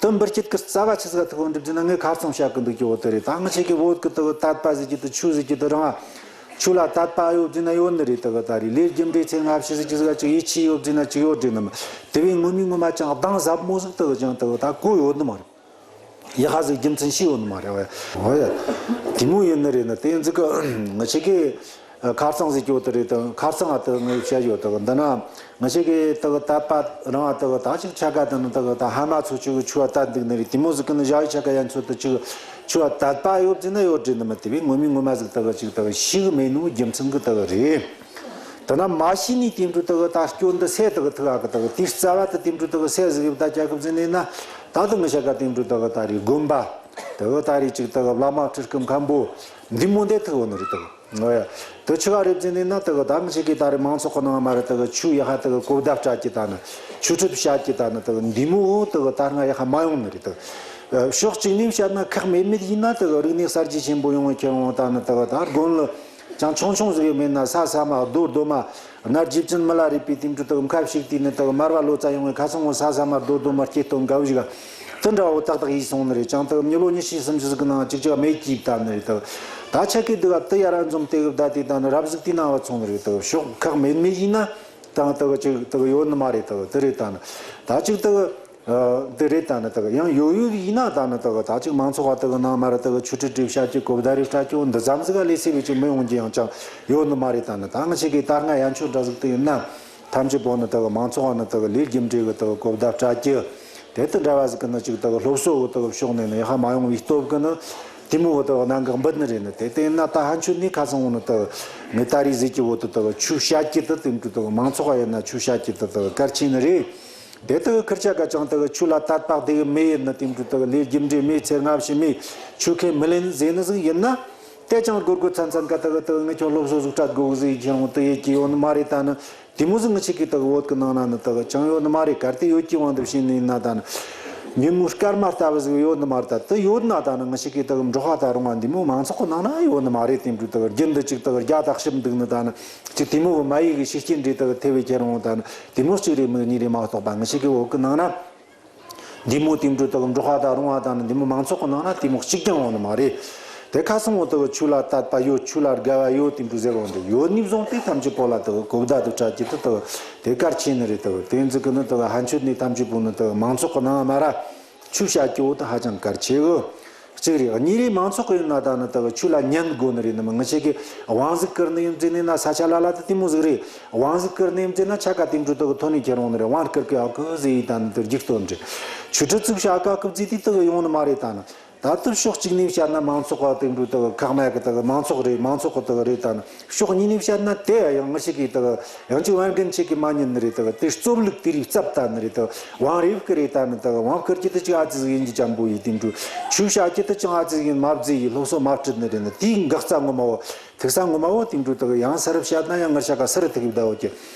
དུ་འབུད་སྐྱིད་གི་རྩ་བ་ཆི་ཟིག་ཐུག་འགྲུབ་ཀྱི་ན་ངས་ཁ་སང་བཤད་གི་འདུག་ཀྱི་བོ་དེ་རེད། ད་ང་ཞིག་གི་བོད་གི་དག་དད་པ་ཟེར་གྱི་དུ་ཆོས་ཟེར་གྱི་དུ་རང་ཆོས་ལ་དད་པ་ཡོད་ཟེར་ན་ཡོད་ནི་རེད། དག་ད་རེས་ལས་རྒྱུ་འབྲས་ཚེ་སྔ་ཕྱི་ཟེར་གྱི་ཟིག་ཅིག་ཡིད་ཆེས་ཡོད་ཟེར་ན་ཅིག་ཡོད་རེད། ནི་མ་དེ་བས་ངོ་མའི་ངོ་མ་ཅང་གདངས་ཟབ་མོ་ཟིག་དག་ཅང་དག་ད་གོ་ཡོད་ནི་མ་རེད། ཡ་ཧ་ཟིག་རྒྱུ་མཚན་ཤེས་ཡོད་ནི་མ་རེད། འོ་ཡ། དེ་མོ་ཡིན་ནི་རེད། ནི་དེ་ཟིག་གི་ང་ཆེ་གི་ཁ་རྩང་ཟིག་སྐྱོ་དེ་རེད། དང་ཁ་རྩང་ཨ་དེ་ངས་བཤད་ཡོད། དང་འདི་ན་ང་ཆེ་གི་དག་དད་པ་རང་ཨ་དག་ད་ཅིག་ཆ་ག་དང་ནི་དག་ད་ཧ་མ་ཚོ་ཆུ་གི་ཆུ་བ་དད་འདུག་ནི་རེད། དེ་མོ་ཟིག་གི་ནི་ཞ་ཡི་ཆ་ག་ཡན་ཚོ་དུ་ཆུ་ཆུ་བ་དད་པ་ཡོད་ཟེར་ན་ཡོད་རེད། ནི་མ་དེ་བས་ངོ་མའི་ངོ་མ་ཟིག་དག་ཅིག་དག་ཤེས་གི་མེད་ནོ་རྒྱུ་མཚན་གི་དག་རེད། དེ་ན་མ་ཤེས་ནི་དེ་འདྲ་དག་ད་སྐྱོན་འདི་སེ་དག་ཐུག་ཨ་གི། དག་དེ་རྩ་བ་དུ་དེ་འདྲ་དག་སེ་ཟིག་ཡོད་ད་རྒྱལ་ཁབ་ཟིན་ནས་ན། ད་དུ་ང་ཤ་ཀ་དེ་འདྲ་དག་ད་རེས་དགོན་པ་དག་ད་རེས་ཅིག་དག་བླ་མ་ཁྲི་སྐུ་མཁན་པོ་འདི་མོ་འདི་ཐུག་འོ་ནི་རེད། དག་ང་ཡ་དུ་ཆུ་ག་རེད་ཟིན་ནས་ན། དག་ད་ང་ཤ་ཀའི་ད་རེས་མང་ཚོགས་གི་ནང་མ་རེད། དག་ཆུ་ཡ་ཧ་དག་གོ་བརྡ་སྤྲད་ཀྱི་ད་ནི་ཆུ་ཁྲིད་བཤད་ཀྱི་ད་ནི་དག་འདི་མོ་དག་ད་ང་ཡ་ཧ་མ་ཡོང་ནི་རེད། དག་ཕྱོགས་གཅིག་ནས་བཤད་ན་ཁག་མེད་མེད་ཡིན་ན་དག་རིག་གནས་གསར་བརྗེ་ཆེན་པོ་ཡོང་བའི་ཁྱེད་རང་ད་ནི་དག་ད་དགོན་ལ། ཅང་ཆུང་ཆུང་ཟིག་ཡང་མེད་ན་ས་ས་མ་རྡོ་རྡོ་མ། སྔར་རྗེ་བཙུན་མི་ལ་རས་པའི་དེང་དུས་དག་མཁའ་ཕྱུག་དུས་ནས་དག་མར་བ་ལོ་ཙཱ་ཡོང་བའི་ཁ་སང་ངོ་ས་ས་མ་རྡོ་རྡོ་མ་སྐྱེ་སྟོན་དགའ་བོ་ཞིག་དུ་འདྲ་བོ་ཏག་ཏག་ཡིས་སོང་ནི་རེད། ཅང་དག་མྱི་ལོ་ཉི་ཤུ་སུམ་ཅུ་ཟིག་གི་ནང་ཅིག་ཅིག་མེད་ཀྱིས་བཏབ་ནི་རེད། དག་ད་ཆ་ཀའི་དུས་ག་དུ་ཡ་ར་འཛོམས་དེ་གི་བདའ་དེ་ད་ནི་རབ་ཟིག་དེ་ནང་བ་ཚོང་ནི་རེད། དག་ཕྱོགས་ཁག་མེད་མེད་ཡིན་ན་དང་དག་ཅིག་དག་ཡོད་ནི་མ་རེད། དག་དེ་རེད། ད་ནི་ད་ཅིག་དག་ཨ། དེ་རེད། ད་ནི་དག་ཡང་ཡོད་ཡོད་ཡིན་ན་ད་ནི་དག་ད་ཅིག་མང་ཚོགས་པ་དག་ནང་མ་ར་དག་ཆུ་ཁྲིད་བྲིས་བྱ་རྒྱུ་གོ་བརྡ་རེ་སྤྲད་རྒྱུ་འདི་ཙམ་ཟིག་ག་ལས་སྲིད་པའི་ཅིག་མི་ཡོང་རྒྱུ་ཡང་ཅང་ཡོད་ནི་མ་རེད། ད་ནི་ད་ང་ཞིག་གི་ད་སྔ་ཡན་ཆོད་འདྲ་ཟིག་དེ་ཡིན་ན་ཐམས་ཅད་པོ་ནི་དག་མང་ཚོགས་པ་ནི་དག་ལས་རྒྱུ་འབྲས་གི་དག་གོ་བརྡ་སྤྲད་རྒྱུ་དེ་དང་འདྲ་བ་ཟིག་གི་ནི་ཅིག་དག་སློབ་གསོ་གི་དག་ཕྱོགས་ནས་ནི་ཡ་ཧ་མ་ཡོང་བའི་སྟོབས་གི་ནི་དེ་མོ་གི་དག་གནད་འགག་འབུད་ནི་རེད། ནི་དེ་དེ་ཡིན་ན་ད་ཧན་ཆོད་ནི་ཁ་སང་བོ་ནི་དག་ངས་ད་རེས་ཟིག་གི་བོ་དུ་དག་ཆོས་བཤད་རྒྱུ་དུ་དེ་འདྲ་དག་མང་ཚོགས་པ་ཡིན་ན་ཆོས་བཤད་རྒྱུ་དུ་དག་གལ་ཆེ་ནི་རེད། དེ་དག་ཁིར་ཆ་ག་ཅང་དག་ཆོས་ལ་དད་པ་དེ་གི་མེད་ཡིན་ན་དེ་འདྲ་དག་ལས་རྒྱུ་འབྲས་མེད། ཚེ་སྔ་ཕྱི་མེད། ཆོས་ཁས་མི་ལེན་ཟེར་ནི་ཟིག་ཡིན་ན། དེ་ཅང་སྒོར་སྒོར་ཚན་ཚན་ག་དག་དག་ངས་ཁྱོད་སློབ་གསོ་ཟིག་སྤྲད་དགོས་གི་ཟིག་ཁྱེད་རང་དུ་ཡེ་གི་ཡོད་ནི་མ་རེད། ད་ནི་དེ་མོ་ཟིག་ངི་ཆིག་གི་དག་བོད་གི་ནང་ན་ནི་དག་ཅང་ཡོད་ནི་མ་རེད། གལ་ཏེ་ཡོད་ཀྱི་དབང་དུ་བྱས་ནི་ཡིན་ན་ད་ནི་ཉིན་མོ་སྐར་མ་ལྟ་བུ་ཟིག་ཡོད་ནི་མ་རེད། ད་དུ་ཡོད་ན་ད་ནི་ངི་ཆིག་གི་དག་འབྲོག་པ་ད་རུང་བ་འདི་མོ་མང་ཚོགས་གི་ནང་ན་ཡོད་ནི་མ་རེད། དེ་འདྲ་དག་རྒྱུན་དུ་ཅིག་དག་རྒྱ་དག་ཞིབ་འདུག་ནི་ད་ནི་ཅིག་དེ་མོ་གི་མ་ཡིག་གི་ཤུགས་རྐྱེན་འདྲ་དག་ཐེབས་པའི་ཁྱེད་རང་ད་ནི་དེ་མོ་གཅིག་རེ་མིན་གཉིས་རེ་མ་གཏོགས་པ་ངི་ཆིག་གི་བོད་གི་ནང་ན། འདི་མོ་དེ་འདྲ་དག་འབྲོག་པ་དང་རོང་བ་དང་ནི་འདི་མོ་མང་ཚོགས་ཀྱི་ནང་ན་དེ་མོ་གཅིག་ཀྱང་ཡོང་ནི་མ་རེད། དེ་ཁ་སང་བོ་དག་ཆོས་ལ་དད་པ་ཡོད། ཆོས་ལ་དགའ་བ་ཡོད། དེ་འདྲ་ཟེར་བ་འདི་ཡོད་ནི་བཟུང་སྟེ་ཐམས་ཅད་པོ་ལ་དག་གོ་བརྡ་དུ་སྤྲད་ཀྱི་དུ་དག་དེ་གལ་ཆེ་ནི་རེད། དག་དེ་ཚོ་གི་ནི་དག་ཧན་ཆོད་ནི་ཐམས་ཅད་པོ་ནི་དག་མང་ཚོགས་ཀྱི་ནང་མ་ར་ཆོས་བྱ་སྐྱོ་བོ་དུ་ཧ་ཅང་གལ་ཆེ་གི། གཅིག་རེད། གཉིས་རེད། མང་ཚོགས་ཀྱི་ཡིན་ན་ད་ནི་དག་ཆོས་ལ་ཉན་དགོས་ནི་རེད། ནི་མི་ངི་ཆེ་གི་དབང་ཟིག་བསྐུར་ནི་ཡིན་ཟེར་ནི་ན་ས་ཆ་ལ་ལ་དུ་དེ་མོ་ཟིག་རེད། དབང་ཟིག་བསྐུར་ནི་ཡིན་ཟེར་ན་ཆ་ག་དེ་འདྲ་དག་ཐོན་ནས་ཁྱེད་རང་ནི་རེད། དབང་བསྐུར་གི་ཨ་ཁུ་ཟེར་ཡི་ད་ནི་དུ་རྒྱུག་སྟོན་རེད། ཆོས་ཁྲིད་ཚུགས་བྱ་ཀ་ཁུབ་ཟིག་དེ་དག་ཡོང་ནི་མ་རེད། ད་ནི་ད་དུ་ཕྱོགས་གཅིག་ནས་བཤད་ན་མང་ཚོགས་པ་དེ་འདྲ་དག་ཁག་མ་གི་དག་མང་ཚོགས་རེད། མང་ཚོགས་གི་དག་རེད། ད་ནི་ཕྱོགས་གཉིས་ནས་བཤད་ན་དེ་ཡང་ངི་ཆེ་གི་དག་ཡང་ཅིག་བན་རྒན་ཆེ་གི་མ་ཉན་ནི་རེད། དག་དེ་རྩོབ་ལུགས་དེ་རིགས་རྩབ་ད་ནི་རེད། དག་དབང་རེ་བསྐུར་རེད། ད་ནི་དག་དབང་བསྐུར་གྱི་དུ་ཅིག་ཨ་ཙི་ཟིག་ཡིན་གྱི་ཅམ་པོ་ཡི་དེ་འདྲ་ཆོས་བྱ་གྱི་དུ་ཅང་ཨ་ཙི་ཟིག་ཡིན་མ་བརྫི་ཡི་སློབ་གསོ་མ་ཁྲིད་ནི་རེད། ནི་དེའི་འགག་རྩ་ངོ་མ་བོ། ཐུག་ས་ངོ་མ་བོ་དེ་འདྲ་དག་ཡང་ས་རབ་བཤད་ན་ཡང་ངར་བཤད་ག་ས་རུ་ཐུག་གི་བདའ་བོ་ཀྱི་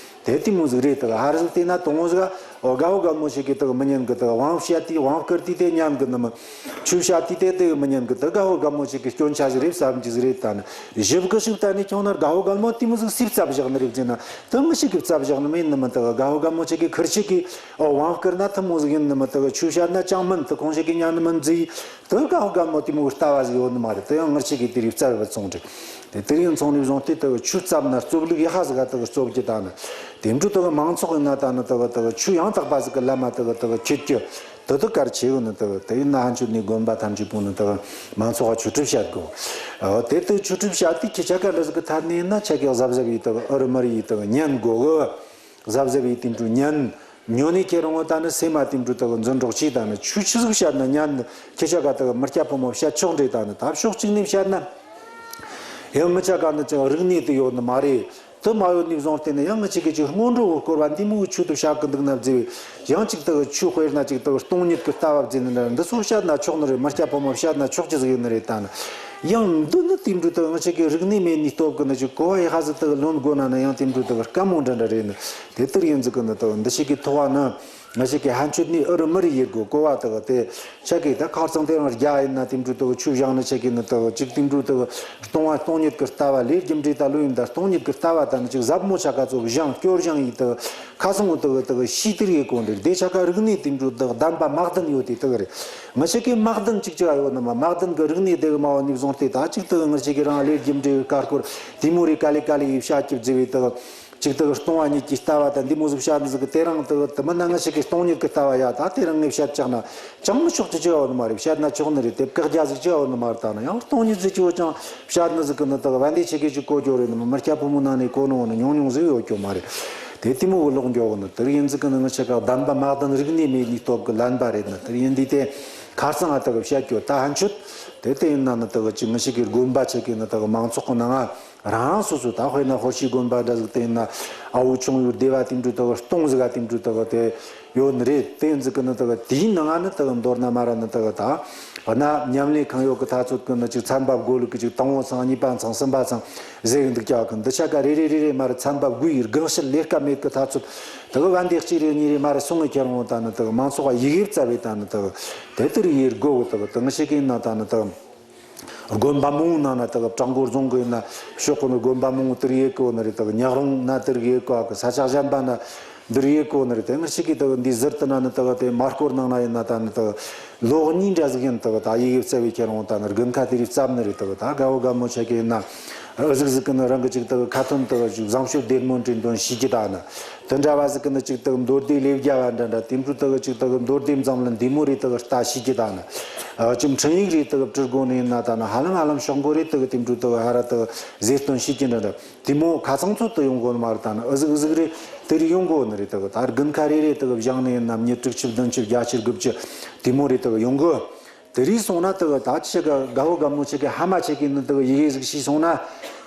དེ་དེ་མོ་ཟིག་རེད། དག་ཧ་ར་ཟིག་བལྟས་ན་དང་བོ་ཟིག་ རྒད་པོ་རྒད་མོ་ཞིག་གིས་དག་མི་ཉན་གི། དག་དབང་བཤད་དུས་དབང་བསྐུར་དུས་དེ་ཉན་གི་ནི་མི། ཆོས་བཤད་དུས་དེ་དེ་མི་ཉན་གི། དག་རྒད་པོ་རྒད་མོ་ཞིག་གི་སྐྱོན་ཆ་ཞིག་རེད་བསམ་གྱི་ཟིག་རེད། ད་ནི་ཞིབ་གི་ཞིག་ལྟ་ནས་ཁྱོང་ན་རྒད་པོ་རྒད་མོ་དེ་མོ་ཟིག་སུས་བཙབ་བཞག་ནི་རེད་ཟེར་ན། དེ་མི་ཞིག་གིས་བཙབ་བཞག་ནི་མིན་ནི་མི། དག་རྒད་པོ་རྒད་མོ་ཞིག་གིས་ཁུར་ཞིག་གིས་ཨོ་དབང་བསྐུར་ན་དེ་མོ་ཟིག་ཡིན་ནི་མི། དག་ཆོས་བཤད་ན་ཅང་མིན། དེ་ཁོང་ཞིག་གིས་ཉན་ནི་མིན་ཟེར། དེ་རྒད་པོ་རྒད་མོ་དེ་མོ་གི་ལྟ་བ་ཟིག་ཡོད་ནི་མ་རེད། དེ་ཡང་ངེད་ཅག་གིས་དེ་རིགས་བཙལ་བ་སོང་རེད། དེ་དེ་རིགས་ཡིན་སོང་ནས་བཟུང་སྟེ་དག་ཆོས་བཙལ་ན་རྩོབ་ལུགས་ཡག་པ་ཟིག་ག་དག་རྩོབ་རྒྱུ། ད་ནི་དེ་འདྲ་དག་མང་ཚོགས་ཡིན་ན་ད་ནི་དག་དག་ཆོས་ཡང་དག་པ་ཟིག་གི་ལམ་མ་དག་དག་ཁྱེར་རྒྱུ་དེ་དག་གལ་ཆེ་གི་ནི། དག་དེ་ཡིན་ན་ཕན་ཆོད་ནས་དགོན་པ་ཐམས་ཅད་པོ་ནི་དག་མང་ཚོགས་ལ་ཆོས་ཁྲིད་བཤད་དགོས། ཨོ་དེ་དག་ཆོས་ཁྲིད་བཤད་དུས་ཁྱེད་ཅག་ག་འདྲ་ཟིག་གི་ཐད་ནས་ཡིན་ན་ཆ་གི་གཟབ་གཟབ་ཡེ་དག་ཨུ་རུ་མུ་རུ་ཡེ་དག་ཉན་དགོས་གི། གཟབ་གཟབ་ཡེ་དེ་འདྲ་ཉན། ཉོ་ནས་ཁྱེར་འོང་ད་ནི་སེམས་མ་དེ་འདྲ་དག་འཛིན་རོགས་གྱིས། ད་ནི་ཆོས་ཆི་ཟིག་བཤད་ན་ཉན། ཁྱེད་ཅག་ག་དག་མི་སྐྱ་ཕོ་མོ་བཤད་ཆོག་འདྲ། ད་ནི་ད་ཕྱོགས་གཅིག་ནས་བཤད་ན་ཡང་ངེད་ཅག་ག་ནི་ཅང་རིག་གནས་དེ་ཡོད་ནི་མ་རེད། དེ་མ་ཡོད་ནས་བཟུང་སྟེ་ནི་ཡང་ངེད་ཅག་གིས་ཅིག་སྔོན་འགྲོ་གི་སྐོར་བ་འདི་མོ་གི་ཆོས་དེ་བཤད་གི་འདུག་ན་ཟེར་བས། ཡང་ཅིག་དག་ཆོས་དཔེར་ན་ཅིག་དག་སྟོང་ཉིད་ཀྱི་ལྟ་བ་བརྗོད་ནི་འདྲ་འདི་ཚོ་བཤད་ན་ཆོག་ནི་རེད། མི་སྐྱ་ཕོ་མོ་བཤད་ན་ཆོག་རྒྱུ་ཟིག་ཡིན་ནི་རེད། ད་ནི་ཡང་འདི་ནི་དེ་འདྲ་དག་ངེད་ཅག་གི་རིག་གནས་མེད་ནི་སྟབས་གི་ནི་ཅིག་གོ་བ་ཡག་པ་ཟིག་དག་ལོན་དགོས་ན་ནི་ཡང་དེ་འདྲ་དག་དཀའ་མོ་འདྲ་འདྲ་རེད་ནི། དེ་ལྟར་ཡིན་ཟིག་གི་ནི་དག་འདི་ཞིག་གི་ཐོག་བ་ནི་ངེད་ཅག་གིས་ཕན་ཆོད་ནས་ཨུ་རུ་མུ་རུ་ཡེ་དགོས། གོ་བ་དག་དེ་ཆ་གི་ད་ཁ་སང་དེ་རིང་རྒྱ་ཡིན་ན་དེ་འདྲ་དག་ཆོས་སྦྱང་ནི་ཆ་གི་ནི་དག་ཅིག་དེ་འདྲ་དག་སྟོང་བ་སྟོང་ཉིད་ཀྱི་ལྟ་བ་ལས་རྒྱུ་འབྲས་ད་ལོས་ཡིན། ད་སྟོང་ཉིད་ཀྱི་ལྟ་བ་ད་ནི་ཅིག་ཟབ་མོ་ཆ་ག་ཚོ་སྦྱང་སྐྱོར་སྦྱང་ཡེ་དག་ཁ་སང་བོ་དག་དག་ཤེས་དེར་ཡེ་གོ་འདྲ། དེ་ཆ་ག་རིག་གནས་དེ་འདྲ་དག་ལྡན་པ་མ་ལྡན་ཡོད་དེ་དག་རེད། ངེད་ཅག་གི་མ་ལྡན་ཅིག་ཅིག་ཡོད་ནི་མ། མ་ལྡན་གི་རིག་གནས་དེ་གི་མ་བ་ནས་བཟུང་སྟེ་ད་ཅིག་དག་ངེད་ཅག་གི་རང་ལས་རྒྱུ་འབྲས་ཀྱི་ཀ་སྐོར་དེ་མོ་རེ་ག་ལེ་ག་ལེ་ཡེ་བཤད་རྒྱུ་བརྗེ་བས་དག་ཅིག་དག་སྟོང་བ་ཉིད་ཀྱི་ལྟ་བ་དང་འདི་མོ་ཟིག་བཤད་ནི་ཟིག་གི། དེ་རིང་དག་དེ་མིན་ན་ངེད་ཅག་གི་སྟོང་ཉིད་ཀྱི་ལྟ་བ་ཡ་ད་དེ་རིང་ངས་བཤད་བཅག་ན་ཅང་མི་ཆོག་རྒྱུ་ཅི་ཡོད་ནི་མ་རེད། བཤད་ན་ཆོག་ནི་རེད། དེབ་བཀག་རྒྱ་ཟིག་ཅི་ཡོད་ནི་མ་རེད། ད་ནི་ཡང་སྟོང་ཉིད་ཟིག་ཅི་ཡོད་ཀྱང་བཤད་ནི་ཟིག་གི་ནི་དག་བན་དེ་ཆེ་གེ་ཅིག་གོ་རྒྱུ་རེད་ནི་མི། མི་སྐྱ་ཕོ་མོ་ནང་ནས་གོ་ནོ་ནི་ཉུང་ཉུང་ཟིག་ཡོད་རྒྱུ་མ་རེད། དེ་དེ་མོ་གི་ལོག་འགྱོ་གི་ནི། དེར་ཡིན་ཟིག་གི་ནི་ངེད་ཅག་ག་ལྡན་པ་མ་ལྡན་རིག་གནས་མེད་ནི་སྟབས་གི་ལན་པ་རེད་ནི། དེར་ཡིན་དུས་དེ་ཁ་སང་ང་དག་བཤད་རྒྱུ་ད་ཕན་ཆོད་དེ་དེ་ཡིན་ན་ནི་དག་ཅིག་ངེད་ཅག་གི་དགོན་པ་ཆ་གི་ནི་དག་མང་ཚོགས་གི་ནང་ང་རང་སོ་སོ་ད་དཔེར་ན་ཧོར་ཤི་དགོན་པ་འདྲ་ཟིག་དེ་ཡིན་ན་ཨ་བོ་ཆུང་ཡུལ་སྡེ་བ་དེ་འདྲ་དག་སྟོང་ཟིག་ག་དེ་འདྲ་དག་དེ་ཡོད་ནི་རེད། དེ་ཡིན་ཟིག་གི་ནི་དག་དེའི་ནང་ང་ནི་དག་མདོར་ན་མ་ར་ནི་དག་ད་འོ་ན་ཉམས་ལེན་གང་ཡོད་གི་ཐ་ཚོད་གི་ནི་ཅིག་ཚན་པ་དགུ་ལུགས་གི་ཅིག་དང་པོ་ཚང་གཉིས་པ་ཚང་གསུམ་པ་ཚང་ཟེར་གི་འདུག་ཀྱག་གི། འདི་ཆ་ག་རེ་རེ་རེ་རེ་མ་ར་ཚན་པ་དགུ་ཡི་རྒན་ཤེས་ལས་ཀ་མེད་གི་ཐ་ཚོད་དག་བན་དེ་གཅིག་རེ་གཉིས་རེ་མ་ར་སོང་གི་ཁྱེར་འོང་ད་ནི་དག་མང་ཚོགས་ཡི་གེ་བཙལ་བས་ད་ནི་དག་དེ་ལྟར་ཡེ་དགོས་གི། དག་དེ་ངེད་ཅག་གི་ཡིན་ན་ད་ནི་དག་དགོན་པ་མང་བོ་ནང་ན་དག་བྲག་འགོ་རྫོང་གི་ཡིན་ན་ཕྱོགས་གི་ནི་དགོན་པ་མང་བོ་དེར་ཡེ་གོ་ནི་རེད། དག་ཉག་རོང་ན་དེར་ཡེ་གོ་གི། ས་ཆ་གཞན་པ་ན་འདིར་ཡེ་གོ་ནི་རེད། དེ་ངེད་ཅག་གིས་དག་འདི་ཟུར་དུ་ན་ནི་དག་དེ་མར་སྐོར་ནང་ན་ཡིན་ན་ད་ནི་དག་ལོ་གཉིས་འདྲ་ཟིག་ཡིན། དག་ད་ཡི་གེ་བཙལ་བའི་ཁྱེར་འོང་ད་ནི་དགུན་ཁ་དེ་རིགས་བཙལ་ནི་རེད། དག་ད་རྒད་པོ་རྒད་མོ་ཆ་གི་ཡིན་ན་ཨུ་ཟིག་ཟིག་གི་ནི་རང་གི་ཅིག་དག་ཁ་ཐོན་དག་ཅིག་བཟང་སྤྱོད་བདེ་སྨོན་འདྲ་འདོན་ཤེས་ཀྱི་ད་ནི། དེ་འདྲ་བ་ཟིག་གི་ནི་ཅིག་དག་མདོ་སྡེ་ལས་རྒྱ་བ་འདྲ་འདྲ་དེ་འདྲ་དག་ཅིག་དག་མདོ་སྡེ་འཛམ་གླིང་འདི་མོ་རེ་དག་ལྟ་ཤེས་ཀྱི་ད་ནི། ཨ་ཅིག་འཕྲིན་ཡིག་རེ་དག་བྲི་དགོས་ནི་ཡིན་ན་ད་ནི་ཧ་ལམ་ཧ་ལམ་ཤོག་མགོ་རེ་དག་དེ་འདྲ་དག་ཧ་ར་དག་ཟེར་སྟོན་ཤེས་ཀྱི་འདྲ་འདྲ་དེ་མོ་ཁ་ཚང་ཚོ་དུ་ཡོང་དགོས་ནི་མ་རེད། ད་ནི་ཨུ་ཟིག་ཨུ་ཟིག་རེ་དེ་རེ་ཡོང་དགོས་ནི་རེད། དག་ད་དགུན་ཁ་རེ་རེ་དག་བཞེངས་ནི་ཡིན་ན་མི་དྲུག་ཅུ་བདུན་ཅུ་བརྒྱད་ཅུ་དགུ་བཅུ་དེ་མོ་རེ་དག་ཡོང་དགོས། དེ་རིགས་སོང་ན་དག་ད་ཆེ་ག་རྒད་པོ་རྒད་མོ་ཆེ་གི་ཕ་མ་ཆེ་གི་ནི་དག་ཡི་གེ་ཟིག་ཤེས་སོང་ན་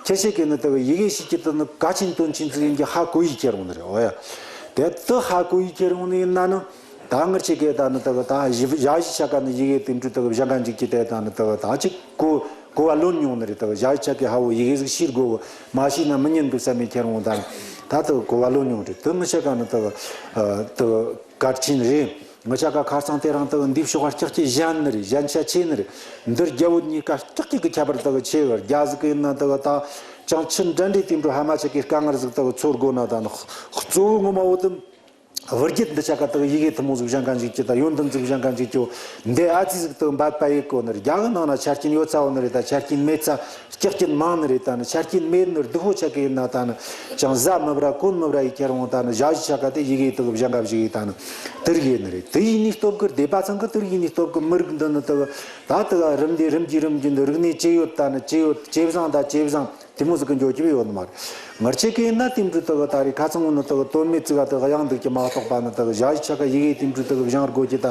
ཁྱེད་ཆེ་གི་ནི་དག་ཡི་གེ་ཤེས་ཀྱི་དེ་ནི་གལ་ཆེན་དོན་ཆེན་ཟིག་ཡིན་གྱི་ཧ་གོ་ཡི་ཁྱེར་འོང་ནི་རེད། འོ་ཡ། དེ་དུ་ཧ་གོ་ཡི་ཁྱེར་འོང་ནི་ཡིན་ན་ནི་ད་ངར་ཆེ་གི་ད་ནི་དག་ད་ཞི་ཞ་ཞི་ཆ་ག་ནི་ཡི་གེ་དེ་འདྲ་དག་བཞག་ག་འཇུག་གི་དེ་ད་ནི་དག་ད་ཅིག་གོ་གོ་བ་ལོན་མྱོང་ནི་རེད། དག་ཞ་ཞི་ཆ་གི་ཧ་བོ་ཡི་གེ་ཟིག་ཤེས་དགོས་གོ་མ་ཤེས་ན་མི་ཉན་གི་བསམ་མི་ཁྱེར་འོང་ད་ནི་ད་དག་གོ་བ་ལོན་མྱོང་རེད། དུ་ངར་ཆེ་ག་ནི་དག་དག་གལ་ཆེན་རེད། ངེད་ཅག་ག་ཁ་སང་དེ་རིང་དག་འདི་ཕྱོགས་ཀ་སྐྱག་ཅིག་ཞན་ནི་རེད། ཞན་ཆ་ཆེ་ནི་རེད། འདིར་རྒྱ་བོད་གཉིས་ཀ་སྐྱག་ཅིག་གི་ཁྱད་པར་དག་ཆེ་བར་རྒྱ་ཟིག་གི་ཡིན་ན་དག་ད་ཅང་ཆི་འདྲ་འདྲའི་དེ་འགྲོ་ཕ་མ་ཆ་གི་དཀའ་ངལ་ཟིག་དག་ཚོར་དགོས་ན་ད་ནི་གཙོ་བོ་ངོ་མ་བོ་དུ་བུ་རྒྱུད་འདི་ཆ་ག་དག་ཡི་གེ་ཐུ་མོ་ཟིག་བཞེངས་ག་འཇུག་ཀྱི་ད་ཡོན་ཏན་ཟིག་བཞེངས་ག་འཇུག་ཀྱི་འདི་ཨ་ཙི་ཟིག་དག་འབད་པ་ཡེ་གོ་ནི་རེད། རྒྱ་གི་ནང་ན་ཆ་རྐྱེན་ཡོད་ཚ་བོ་ནི་རེད། ད་ཆ་རྐྱེན་མེད་ཚ་སྐྱག་རྐྱེན་མང་ནི་རེད། ད་ནི་ཆ་རྐྱེན་མེད་ནི་སྡུག་པོ་ཆ་གི་ཡིན་ན་ད་ནི་ཅང་ཟ་མི་བྲ་གོན་མི་བྲ་ཡི་ཁྱེར་འོང་ད་ནི་ཞ་ཞི་ཆ་ག་དེ་ཡི་གེ་དག་བཞེངས་ག་བཞེངས་ཡི་ད་ནི་དེར་ཡེ་ནི་རེད། དེ་ཡིན་ནི་སྟོབས་ཀི་སྡེ་པ་ཚང་གི་དེར་ཡིན་ནི་སྟོབས་ཀི་མི་རིགས་འདི་ནི་དག་ད་དག་རིམ་འདི་རིམ་གྱིས་རིམ་གྱིས་འདི་རིག་གནས་ཇེ་ཡོད་ད་ནི་ཇེ་ཡོད་ཇེ་བཟང་ད་ཇེ་བཟང་དེ་མོ་ཟིག་གི་འགྱོ་རྒྱུ་ཡོད་ནི་མ་རེད། ངར་ཆེ་གི་ཡིན་ན་དེ་འདྲ་དག་ད་རེས་ཁ་ཚང་ནི་དག་དོན་མེད་ཙི་ག་དག་གཡང་འདུག་གི་མ་གཏོགས་པ་ནི་དག་ཞ་ཞི་ཆ་ག་ཡི་གེ་དེ་འདྲ་དག་བཞེངས་དགོས་ཀྱི་ད་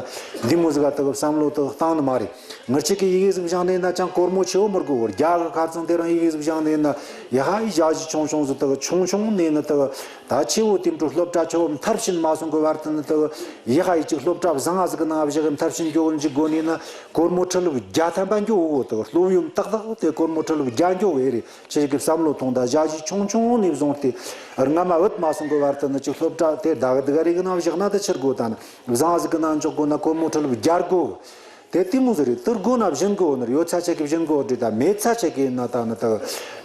འདི་མོ་ཟིག་ག་དག་བསམ་བློ་དག་བཏང་ནི་མ་རེད། ངར་ཆེ་གི་ཡི་གེ་ཟིག་བཞེངས་ནས་ན་ཅང་སྒོར་མོ་ཆེ་བོ་མི་དགོས་བར་རྒྱ་གི་ཁ་ཚང་དེ་རང་ཡི་གེ་ཟིག་བཞེངས་ནས་ན་ཡ་ཧ་ཡི་ཞ་ཞི་ཆུང་ཆུང་ཟིག་དག་ཆུང་ཆུང་ནས་ནི་དག་ད་ཆེ་བོ་དེ་འདྲ་སློབ་གྲྭ་ཆེ་བོ་མཐར་ཕྱིན་མ་སོང་གི་བར་དུ་ནི་དག་ཡ་ཧ་ཡི་ཅིག་སློབ་གྲྭ་བཟང་ང་ཟིག་གི་ནང་བཞག་གི་མཐར་ཕྱིན་སྐྱོ་བོ་འཇུག་དགོས་ནས་ན་སྒོར་མོ་ཁྲི་ལོ་བརྒྱ་ཐམ་པ་འགྱོ་འོ་དག་སློབ་ཡོན་ཏག་ཏག་དེ་སྒོར་མོ་ཁྲི་ལོ་བརྒྱ་འགྱོ་བས་རེད། ཁྱེད་ཀྱི་བསམ་བློ་ཐོངས་དང་ཞ་ཞི་ཆུང་ཆུང་ ནས་བཟུང་སྟེ། སྔ་མ་བུད་མ་སོང་གི་བར་དུ་ནི་ཅིག་སློབ་གྲྭ་དེ་ཟླ་གི་དུ་ག་རེ་གི་ནང་བཞག་ན་དེ་ཆི་དགོས་ད་ནི། བཟང་ཟིག་གི་ནང་འཇོག་དགོས་ན་སྒོར་མོ་ཁྲི་ལོ་བརྒྱ་དགོས། དེ་དེ་མོ་ཟིག་རེད། དེ་དགོས་ན་སྦྱིན་དགོས་ནི་རེད། ཡོད་ཚད་ཆེ་གི་སྦྱིན་དགོས་རེད། ད་མེད་ཚད་ཆེ་གི་ཡིན་ན་ད་ནི་དེ་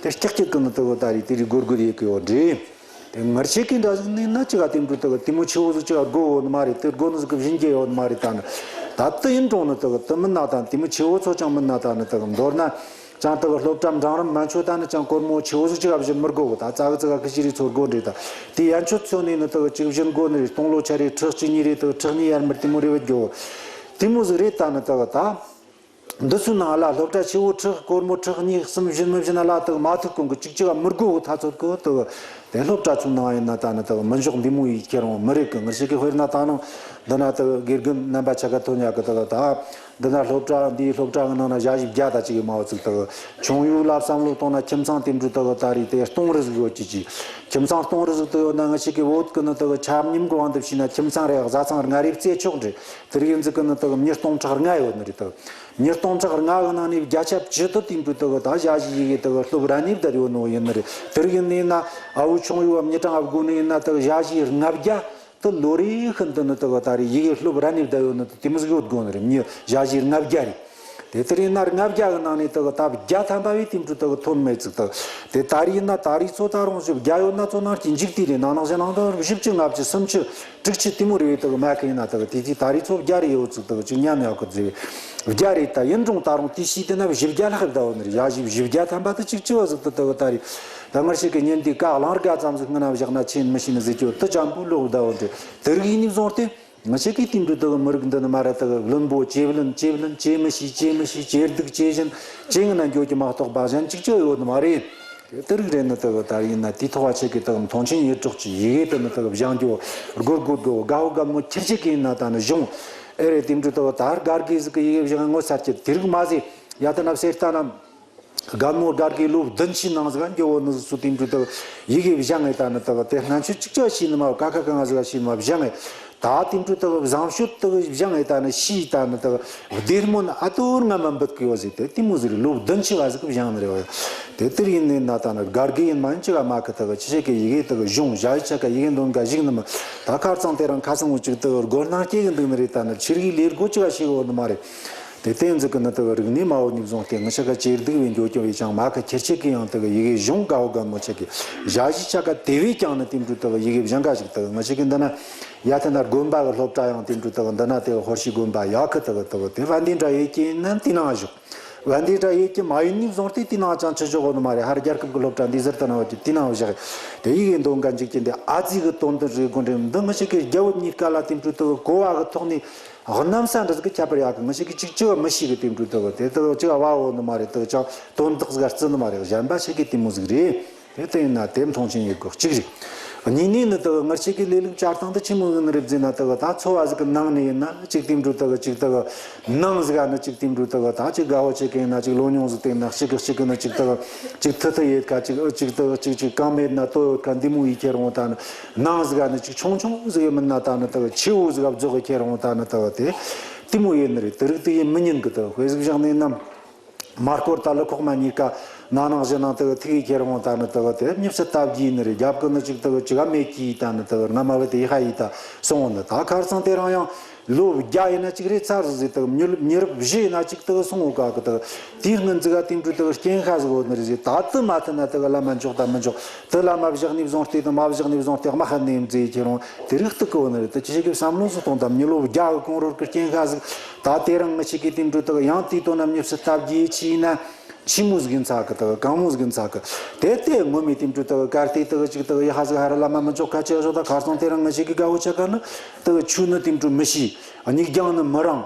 དེ་སྐྱག་སྐྱིད་གི་ནི་དེ་ད་རེད། དེ་རེད་སྒོར་སྒོར་ཡེ་གི་ཡོད་རེད། དེ་ངར་ཆེ་གི་འདྲ་ཟིག་ནི་ན་ཅི་ག་དེ་འདྲ་དེ་དེ་མོ་ཆེ་བོ་ཟིག་ཅི་ག་དགོས་ཡོད་ནི་མ་རེད། དེ་དགོས་ནི་ཟིག་གི་སྦྱིན་རྒྱུ་ཡོད་ནི་མ་རེད། ད་ནི་ད་དེ་ཡིན་རུང་ནི་དེ་དེ་མིན་ན་ད་དེ་མོ་ཆེ་བོ་ཚོ་ཅང་མིན་ན་ད་ནི་དེ་མདོར་ན། ཅང་དག་སློབ་གྲྭ་འབྲིང་རིམ་མ་འཆོལ་ད་ནི་ཅང་སྒོར་མོ་ཆེ་བོ་ཟིག་ཅི་ག་བཞིན་མི་དགོས་གི། ད་ཙག་ཙིག་ག་ཁི་ཅི་རེད་ཚོར་དགོས་རེད། ད་དེ་ཡན་ཆོད་ཚོ་ནས་ནི་དག་ཅིག་བཞིན་དགོས་ནི་རེད། སྟོང་ལོ་ཆ་རེད། ཁྲི་གཅིག་གཉིས་རེད། དག་ཁྲི་གཉིས་ཡར་མར་དེ་མོ་རེད་བ་རྒྱོ། དེ་མོ་ཟིག་རེད། ད་ནི་དག་ད་འདི་ཚོའི་ནང་ལ་སློབ་གྲྭ་ཆེ་བོ་ཁྲི་སྒོར་མོ་ཁྲི་གཉིས་གསུམ་བཞིན་མི་བཞིན་ལ་དག་མ་ཐུག་གོང་གི་ཅིག་ཅི་ག་མི་དགོས་གི། ད་ཚོད་གི་དག་དེ་སློབ་གྲྭ་ཚོའི་ནང་ཡིན་ན་ད་ནི་དག་མི་འཇོག་འདི་མོ་ཡིས་ཁྱེར་འོང་མི་རེད་གི། ངར་ཞིག་གི་དཔེར་ན་ད་ནང་འདི་ན་དག་དགེ་རྒན་རྣམ་པ་ཆ་ག་ཐོན་ཡག་གི་དག་ད། འདི་ན་སློབ་གྲྭ་འདིའི་སློབ་གྲྭ་གི་ནང་ན་ཞ་ཞི་བརྒྱ་དང་གཅིག་གི་མ་བ་ཚིག་དག་ཆུང་ཡུལ་ལ་བསམ་བློ་གཏོང་ན་ཁྱིམ་ཚང་དེ་འདྲ་དག་ད་རེས་དེ་སྟོང་རེ་ཟིག་ཡོད་ཀྱི་ཅི། ཁྱིམ་ཚང་སྟོང་རེ་ཟིག་དུ་ཡོད་ན་ང་ཞིག་གི་བོད་ཀྱི་ནི་དག་ཆ་སྙོམས་གི་དབང་དུ་བྱས་ན་ཁྱིམ་ཚང་རེ་བཟའ་ཚང་ལྔ་རེ་བཙས་ཆོག་འདྲ། དེ་རིགས་ཡིན་ཟིག་གི་ནི་དག་མྱི་སྟོང་ཕྲག་ལྔ་ཡོད་ནི་རེད། དག་མྱི་སྟོང་ཕྲག་ལྔ་གི་ནང་ནས་བརྒྱ་ཆ་བཅུ་དུ་དེ་འདྲ་དག་ད་ཞ་ཞི་ཡི་གེ་དག་སློབ་ར་ནི་བསྡད་ཡོད་ནོ་ཡིན་ནི་རེད། དེ་རིགས་ཡིན་ནི་ན་ཨ་བུ་ཆུང་ཡུལ་བ་མྱི་གྲངས་ཨ་བུ་དགོས་ནི་ཡིན་ན་དག་ཞ་ཞི་ལྔ་བརྒྱ། དེ་ལོ་རེ་ཤིན་ཏུ་ནི་དག་ད་རེས་ཡི་གེ་སློབ་ར་ནི་བསྡད་ཡོད་ནི་དེ་མོ་ཟིག་ཡོད་དགོས་ནི་རེད། མྱི་ཞ་ཞི་ལྔ་བརྒྱ་རེད། དེ་ལྟར་ཡིན་ན་ལྔ་བརྒྱ་གི་ནང་ནས་དག་ད་བརྒྱ་ཐམ་པ་བས་དེ་འདྲ་དག་ཐོན་མེད་ཚིག་དག་དེ་ད་རེས་ཡིན་ན་ད་རེས་ཚོ་ད་རུང་བཞི་བརྒྱ་ཡོད་ན་ཚོ་ནང་གི་འཇིག་དུས་རེད། ནང་ནང་བཞིན་ནང་དུ་བཞི་བཅུ་ལྔ་བཅུ་སུམ་ཅུ་དྲུག་ཅུ་དེ་མོ་རེད། དག་མ་གི་ཡིན་ན་དག་དེ་དུས་ད་རེས་ཚོ་བརྒྱ་རེ་ཡོད་ཚིག་དག་ཅིག་ཉམས་ཡག་གི་ཟེར་བའི་བརྒྱ་རེད། ད་ཡིན་རུང་ད་རུང་དེ་ཤི་དེ་ན་བཞི་བརྒྱ་ལྷག་བསྡད་ཡོད་ནི་རེད། ཞ་ཞི་བཞི་བརྒྱ་ཐམ་པ་དེ་གཅིག་ཅི་བ་ཟིག་དུ་དག་ད་རེས་ད་ངར་ཞིག་གི་ཉིན་དེ་ཀ་གླང་རྒ་ཙམ་ཟིག་སྔ་ན་བཞག་ན་ཆེན་མི་ཤེས་ནི་ཟིག་ཅོ་དུ་ཅམ་པོ་ལོག་བསྡད་ཡོད་འདྲ། དེ་རིགས་ཡིན་ནི་བཟུང་སྟེ། ང་ཞིག་གིས་དེ་འདྲ་དག་མི་རིགས་འདི་ནི་མ་ར་དག་བླུན་པོ་ཇེ་བླུན་ཇེ་བླུན་ཇེ་མི་ཤེས་ཇེ་མི་ཤེས་ཇེ་སྡུག་ཇེ་ཞན་ཇེ་ངན་ན་འགྱོ་གི་མ་གཏོགས་པ་གཞན་གཅིག་ཅི་ཡོད་ནི་མ་རེད། དེ་རིགས་རེད་ནི་དག་ད་ཡིན་ན་དེ་ཐོག་བ་ཆེ་གི་དག་མཐོང་ཆེན་ཡིད་གྲོགས་ཀྱི་ཡི་གེ་དེ་ནི་དག་སྦྱང་རྒྱུ་དགོས་དགོས་དགོས། དགའ་བོ་དགའ་མོ་ཁྱེར་ཆེ་གི་ཡིན་ན་ད་ནི་གཞུང་ཨེ་རེད། དེ་འདྲ་དག་ད་དགའ་དགའི་ཟིག་གི་ཡི་གེ་སྦྱང་ངོ་ཚ་ཁྱེར་དེ་རིགས་མ་ཟེ་ཡ་ད་ན་སེར་ལྟ་ན། དགའ་མོ་དགའ་དགའི་ལོ་བདུན་ཕྱིན་ནང་ཟིག་འགྱོ་བོ་ནི་སུ་དེ་འདྲ་དག་ཡི་གེ་སྦྱང་ངེ་ད་ནི་དག་དེ་སྔ་ཆོས་གཅིག་ཅོ་ཤེས་ནི་མ་ཀ་ཁ་གང་ཟིག་ཤེས་མ་སྦྱང་ངེ་ད་དེ་འདྲ་དག་བཟང་སྤྱོད་དག་སྦྱང་ངེ་ད་ནི་ཤེས་ད་ནི་དག་བདེ་སྨོན་ཨ་ཏོར་ང་མ་འབུད་གི་ཡོད་ཟིག་དེ་དེ་མོ་ཟིག་རེད། ལོ་བདུན་ཕྱི་བ་ཟིག་སྦྱང་ནི་རེད་བ། དེ་དེར་ཡིན་ནི་ན་ད་ནི་དགའ་དགའི་ཡིན་མ་ཡིན་ཅི་ག་མ་གི་དག་ཅི་ཆེ་གི་ཡི་གེ་དག་གཞུང་ཞ་ཡི་ཆ་ག་ཡི་གེ་འདོན་ག་ཞིག་ནི་མ་ད་ཁར་ཚང་དེ་རང་ཁ་སང་འུ་ཅིག་དག་སྒོ་ནང་སྐྱེ་གི་འདུག་ནི་རེད། ད་ནི་ཕྱིར་གི་ལས་སྒོ་ཅི་ག་ཤེས་གི་ཡོད་ནི་མ་རེད། དེ་བསྟན་འཛིན་གི་ནི་དག་རིག་གནས་མ་འོ་ནི་བཟུང་སྟེ་ངི་ཆ་ག་ཇེ་སྡུག་བའི་འགྱོ་སྐྱོ་བའི་ཅང་མ་གི་ཁྱེར་ཆེ་གི་ཡང་དག་ཡི་གེ་གཞུང་དགའ་བོ་དགའ་མོ་ཆེ་གི་ཞ་ཞི་ཆ་ག་དེ་བས་ཀྱང་ནི་དེ་འདྲ་དག་ཡི་གེ་སྦྱང་ག་ཞིག་དག་ངི་ཆ་གི་འདི་ན་ཡ་ཐ་ན་དགོན་པ་གི་སློབ་གྲྭ་ཡང་དེ་འདྲ་དག་འདི་ན་དེ་ཧོར་ཤི་དགོན་པ་ཡག་གི་དག་དག་དེ་བན་དེ་འདྲ་ཡེ་ཀྱི་ནི་དེ་ནང་བཞུགས། བན་དེ་འདྲ་ཡེ་ཀྱི་མ་ཡིན་ནི་བཟུང་སྟེ་དེ་ནང་ཅང་ཆི་ཆོག་གོ་ནི་མ་རེད། ཧར་རྒྱལ་ཁབ་གི་སློབ་གྲྭ་འདི་ཟུར་དུ་ན་བ་ཀྱི་དེ་ནང་བཞག་དེ་ཡི་གེ་འདོན་ག་འཇིག་ཀྱི་འདི་ཨ་ཙི་གི་དོན་དུ་རེ་དགོན་རེ་འདི་ངི་ཆ་གི་རྒྱ་བོད་གཉིས་ཀ་ལ་དེ་འདྲ་དག་གོ་བ་གི་ཐོག་ནས། གནམ་ས་འདྲ་ཟིག་གི་ཁྱད་པར་ཡག་གི་ངི་ཞིག་གི་ཅིག་ཅི་བ་མི་ཤེས་གི་དེ་འདྲ་དག་དེ་དག་ཅི་བ་བ་འོ་ནི་མ་རེད། དག་ཅང་དོན་དག་ཟིག་རྩི་ནི་མ་རེད། གཞན་པ་ཞིག་གི་དེ་མོ་ཟིག་རེད། དེ་ལྟ་ཡིན་ན་དེ་མཐོང་ཆེན་ཡོད་དགོས་གཅིག་རེད། གཉིས་ནས་ནི་དག་ངར་ཞིག་གི་ལས་ལུགས་བཅར་སྟངས་དེ་ཆི་མོ་ཡིན་ནི་རེད་ཟེར་ན་དག་ད་ཚོ་བ་ཟིག་གི་ནང་ནས་ཡིན་ན་ཅིག་དེ་འདྲ་དག་ཅིག་དག་ནང་ཟིག་ག་ནི་ཅིག་དེ་འདྲ་དག་ད་ཅིག་དགའ་བོ་ཆེ་གི་ཡིན་ན་ཅིག་ལོ་ཉུང་ཟིག་དེ་ཡིན་ན་ཞིག་གི་ཞིག་གི་ནི་ཅིག་དག་ཅིག་ཐུ་ཐུ་ཡེད་ཁ་ཅིག་ཅིག་དག་ཅིག་ཅིག་གང་མེད་ན་ལྟོ་ཡོད་ཁ་འདི་མོ་ཡི་ཁྱེར་འོང་། ད་ནི་ནང་ཟིག་ག་ནི་ཅིག་ཆུང་ཆུང་ཟིག་ཡོད་མིན་ན་ད་ནི་དག་ཆེ་བོ་ཟིག་ག་རྫོགས་གི་ཁྱེར་འོང་། ད་ནི་དག་དེ་དེ་མོ་ཡོད་ནི་རེད། དེ་རིགས་དེ་ཡིན་མི་ཉན་གི་དག་དཔེ་ཟིག་བཞག་ནས་ནམ། མར་སྐོར་ད་ལི་ཁོག་མ་གཉིས་ཀ་ནང་ནང་བཞིན་ནང་དག་ཐིག་གི་ཁྱེར་འོང་། ད་ནི་དག་དེ་མྱི་ཕྱི་སྟབས་ཀྱིས་ནི་རེད། རྒྱབ་གི་ནི་ཅིག་དག་ཅི་ག་མེད་ཀྱིས་ད་ནི་དག་སྔ་མ་བ་དེ་ཡི་ཧ་ཡི་ད་སོང་འོང་ནི། ད་ཁར་སང་དེ་རང་ཡང་། ལོ་བརྒྱ་ཡིན་ན་གཅིག་རེད་ཚར་ཟིག་དག་མྱི་མྱི་རབས་བཞི་ཡིན་ན་གཅིག་དག་སོང་འོ་ག་གི་དག་དེའི་སྔོན་ཟིག་ག་དེ་འདྲ་དག་རྐྱེན་ཤ་ཟིག་འོ་ནི་རེད་ཟིག་ད་དུ་མ་ཐུན་ན་དག་བླ་མ་འཇོག་ད་མི་འཇོག་དུ་བླ་མ་བཞག་ནས་བཟུང་སྟེ་དུ་མ་བཞག་ནས་བཟུང་སྟེ་དམག་ཧ་ནས་མཛེས་ཁྱེར་འོང་། དེ་རིགས་སྟུག་གི་འོ་ནི་རེད། དུ་ཅི་ཞིག་གི་བསམ་བློ་སུ་གཏོང་ད་མྱི་ལོ་བརྒྱ་གི་གོང་རོལ་གི་རྐྱེན་ཤ་ཟིག་ད་དེ་རང་ངི་ཞིག་གི་དེ་འདྲ་དག་ཡང་དེའི་དོན་ན་མྱི་ཕྱི་སྟབས་ཀྱིས་ཆི་ཡིན་ན། ཆི་མོ་ཟིག་ཡིན་ཚ་གི་དག་གང་མོ་ཟིག་ཡིན་ཚ་གི། དེ་ལྟས་ངོ་མའི་དེ་འདྲ་དག་གར་དེ་དག་ཅིག་དག་ཡ་ཧ་ཟིག་ཧ་ར་བླ་མ་མི་འཇོག་ཁ་ཆེ་བཞག་ད་ཁར་སང་དེ་རང་ངི་ཞིག་གི་དགའ་བོ་ཆ་ག་ནི་དག་ཆུ་ནི་དེ་འདྲ་མི་ཤེས། མྱིག་རྒྱང་ནི་མི་རིང་།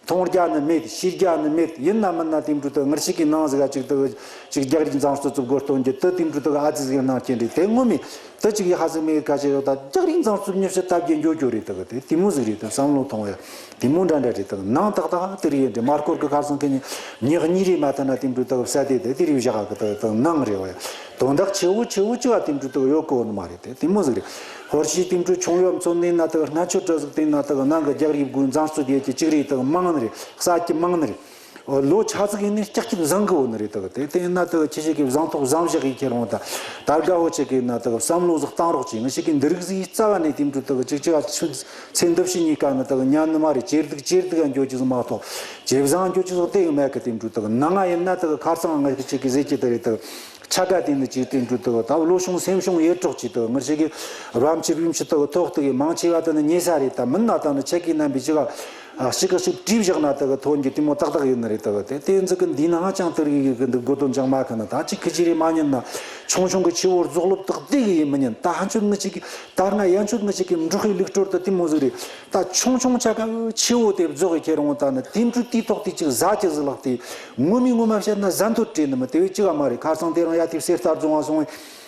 མཐོང་རྒྱ་ནི་མེད། ཤེས་རྒྱ་ནི་མེད། ཡིན་ན་མིན་ན་དེ་འདྲ་དག་ངི་ཞིག་གི་ནང་ཟིག་ག་ཅིག་དག་ཅིག་རྒྱག་རིགས་མཛངས་སུ་བཙུགས་དགོས་སྟོན་གྱི་དུ་དེ་འདྲ་དག་ཨ་ཙི་ཟིག་ནང་རྐྱེན་རེད། དེ་ངོ་མའི་དུ་ཅིག་ཡ་ཧ་ཟིག་མེད་ཁ་ཆེ་བཞག་ད་རྒྱག་རིགས་མཛངས་སུ་མྱི་ཕྱི་སྟབས་ཀྱིས་འགྱོ་འགྱོ་རེད། དག་དེ་དེ་མོ་ཟིག་རེད། དུ་བསམ་བློ་གཏོང་བས། དེ་མོ་འདྲ་འདྲ་རེད། དང་ནང་ཏག་ཏག་དེ་རེད་ཡིན་དེ་མར་སྐོར་གི་ཁ་སང་ཁེ་ཉིན་ཉག་གཉིས་རེད་མ་ཐ་ན་དེ་འདྲ་དག་ས་དེ་དེ་དེ་རེད་བཞག་གི་དག་དང་ནང་རེད་བ། དོན་དག་ཆེ་བོ་ཆེ་བོ་ཅི་བ་དེ་འདྲ་དག་ཡོད་གི་འོ་ནི་མ་རེད། དེ་དེ་མོ་ཟིག་རེད། ཧོར་ཤི་དེ་འདྲ་ཆུང་ཡོད་མཚོན་ནས་ན་དག་སྔ་ཆོས་གྲ་ཟིག་དེ་ན་དག་ནང་གི་རྒྱག་རིགས་དགོས་མཛངས་སུ་རྒྱས་ཀྱི་གཅིག་རེད། དག་མང་ནི་རེད། ས་ཀྱི་མང་ནི་རེད། ལོ་ཆ་ཙིག་ཡིན་ནི་ཀྱག་ཀྱག་བཟང་གི་འོ་ནི་རེད་དག་དེ་དེ་ཡིན་ན་དག་ཁྱེད་ཞིག་གི་བཟང་ཐོག་བཟང་ཞག་གི་ཁྱེད་རང་ད་ད་དགའ་བོ་ཆེ་གི་ན་དག་བསམ་བློ་ཟིག་བཏང་རོགས་ཅིག་ངི་ཞིག་གི་འདི་རིགས་ཟིག་རྩ་བ་ནས་དེ་འདྲ་དག་ཅིག་ཅིག་ཨ་ཚུ་ཚེ་འདི་ཕྱི་གཉིས་ཀ་ནི་དག་ཉན་ནི་མ་རེད། ཇེ་སྡུག་ཇེ་སྡུག་ག་འགྱོ་ཅི་ཟིག་མ་གཏོགས་ཇེ་བཟང་འགྱོ་ཅི་ཟིག་དེ་ཡང་མེད་གི། དེ་འདྲ་དག་ནང་ང་ཡིན་ན་དག་ཁ་སང་ངི་ཞིག་གི་ཟེར་གི་དེ་རེད་དག་ཆ་ག་དེ་འདི་ཅིག་དེ་འདྲ་དག་ད་བློ་ཆུང་སེམས་ཆུང་ཡེ་གྲོགས་ཅིག་དག་ངི་ཞིག་གི་རམ་ཆི་རིམ་ཆི་དག་ཐོག་དག་གི་མང་ཆེ་བ་དེ་ནི་ཉེ་ས་རེད། ད་མིན་ན་ད་ནི་ཆེ་གི་རྣམ་པའི་ཅིག་ཨ། ཨ། གཅིག་གིས་གཅིག་བྲིས་བཞག་ན་དེ་གི་ཐོན་རྒྱུ་དེ་མོ་ཏག་ཏག་ཡིན་ནི་རེད། དེ་གི་དེ་ཚོ་གི་འདི་ན་ཧ་ཅང་དེ་རིགས་གི་འདི་དགོས་དོན་ཅང་མ་ཁ་ན། ད་གཅིག་གི་ཅི་རེད་མ་ཉན་ན་ཆུང་ཆུང་གི་ཆེ་བོར་རྫོགས་ལོབ་ཏག་དེ་གི་ཡིན་མི་ཉན། ད་ཧ་ཆོད་ངི་གཅིག་གི་ད་སྔ་ཡན་ཆོད་ངི་གཅིག་གི་འབྲོག་ཁའི་ལུགས་སྲོལ་དེ་དེ་མོ་ཟིག་རེད། ད་ཆུང་ཆུང་ཆ་ག་ཆེ་བོ་དེ་རྫོགས་གི་ཁྱེད་རང་ད་ནི་དེ་འཕྲུལ་དེའི་ཐོག་དེ་གཅིག་ཟ་གི་ཟིག་ལག་དེ་ངོ་མའི་ངོ་མ་བཤད་ན་ཟ་འཐོར་བྲིས་ནི་མི་དེ་བས་གཅིག་ག་མ་རེད། ཁ་སང་དེ་རིང་ཡ་དེ་གསེར་རྟ་རྫོང་བ་སོང་བས།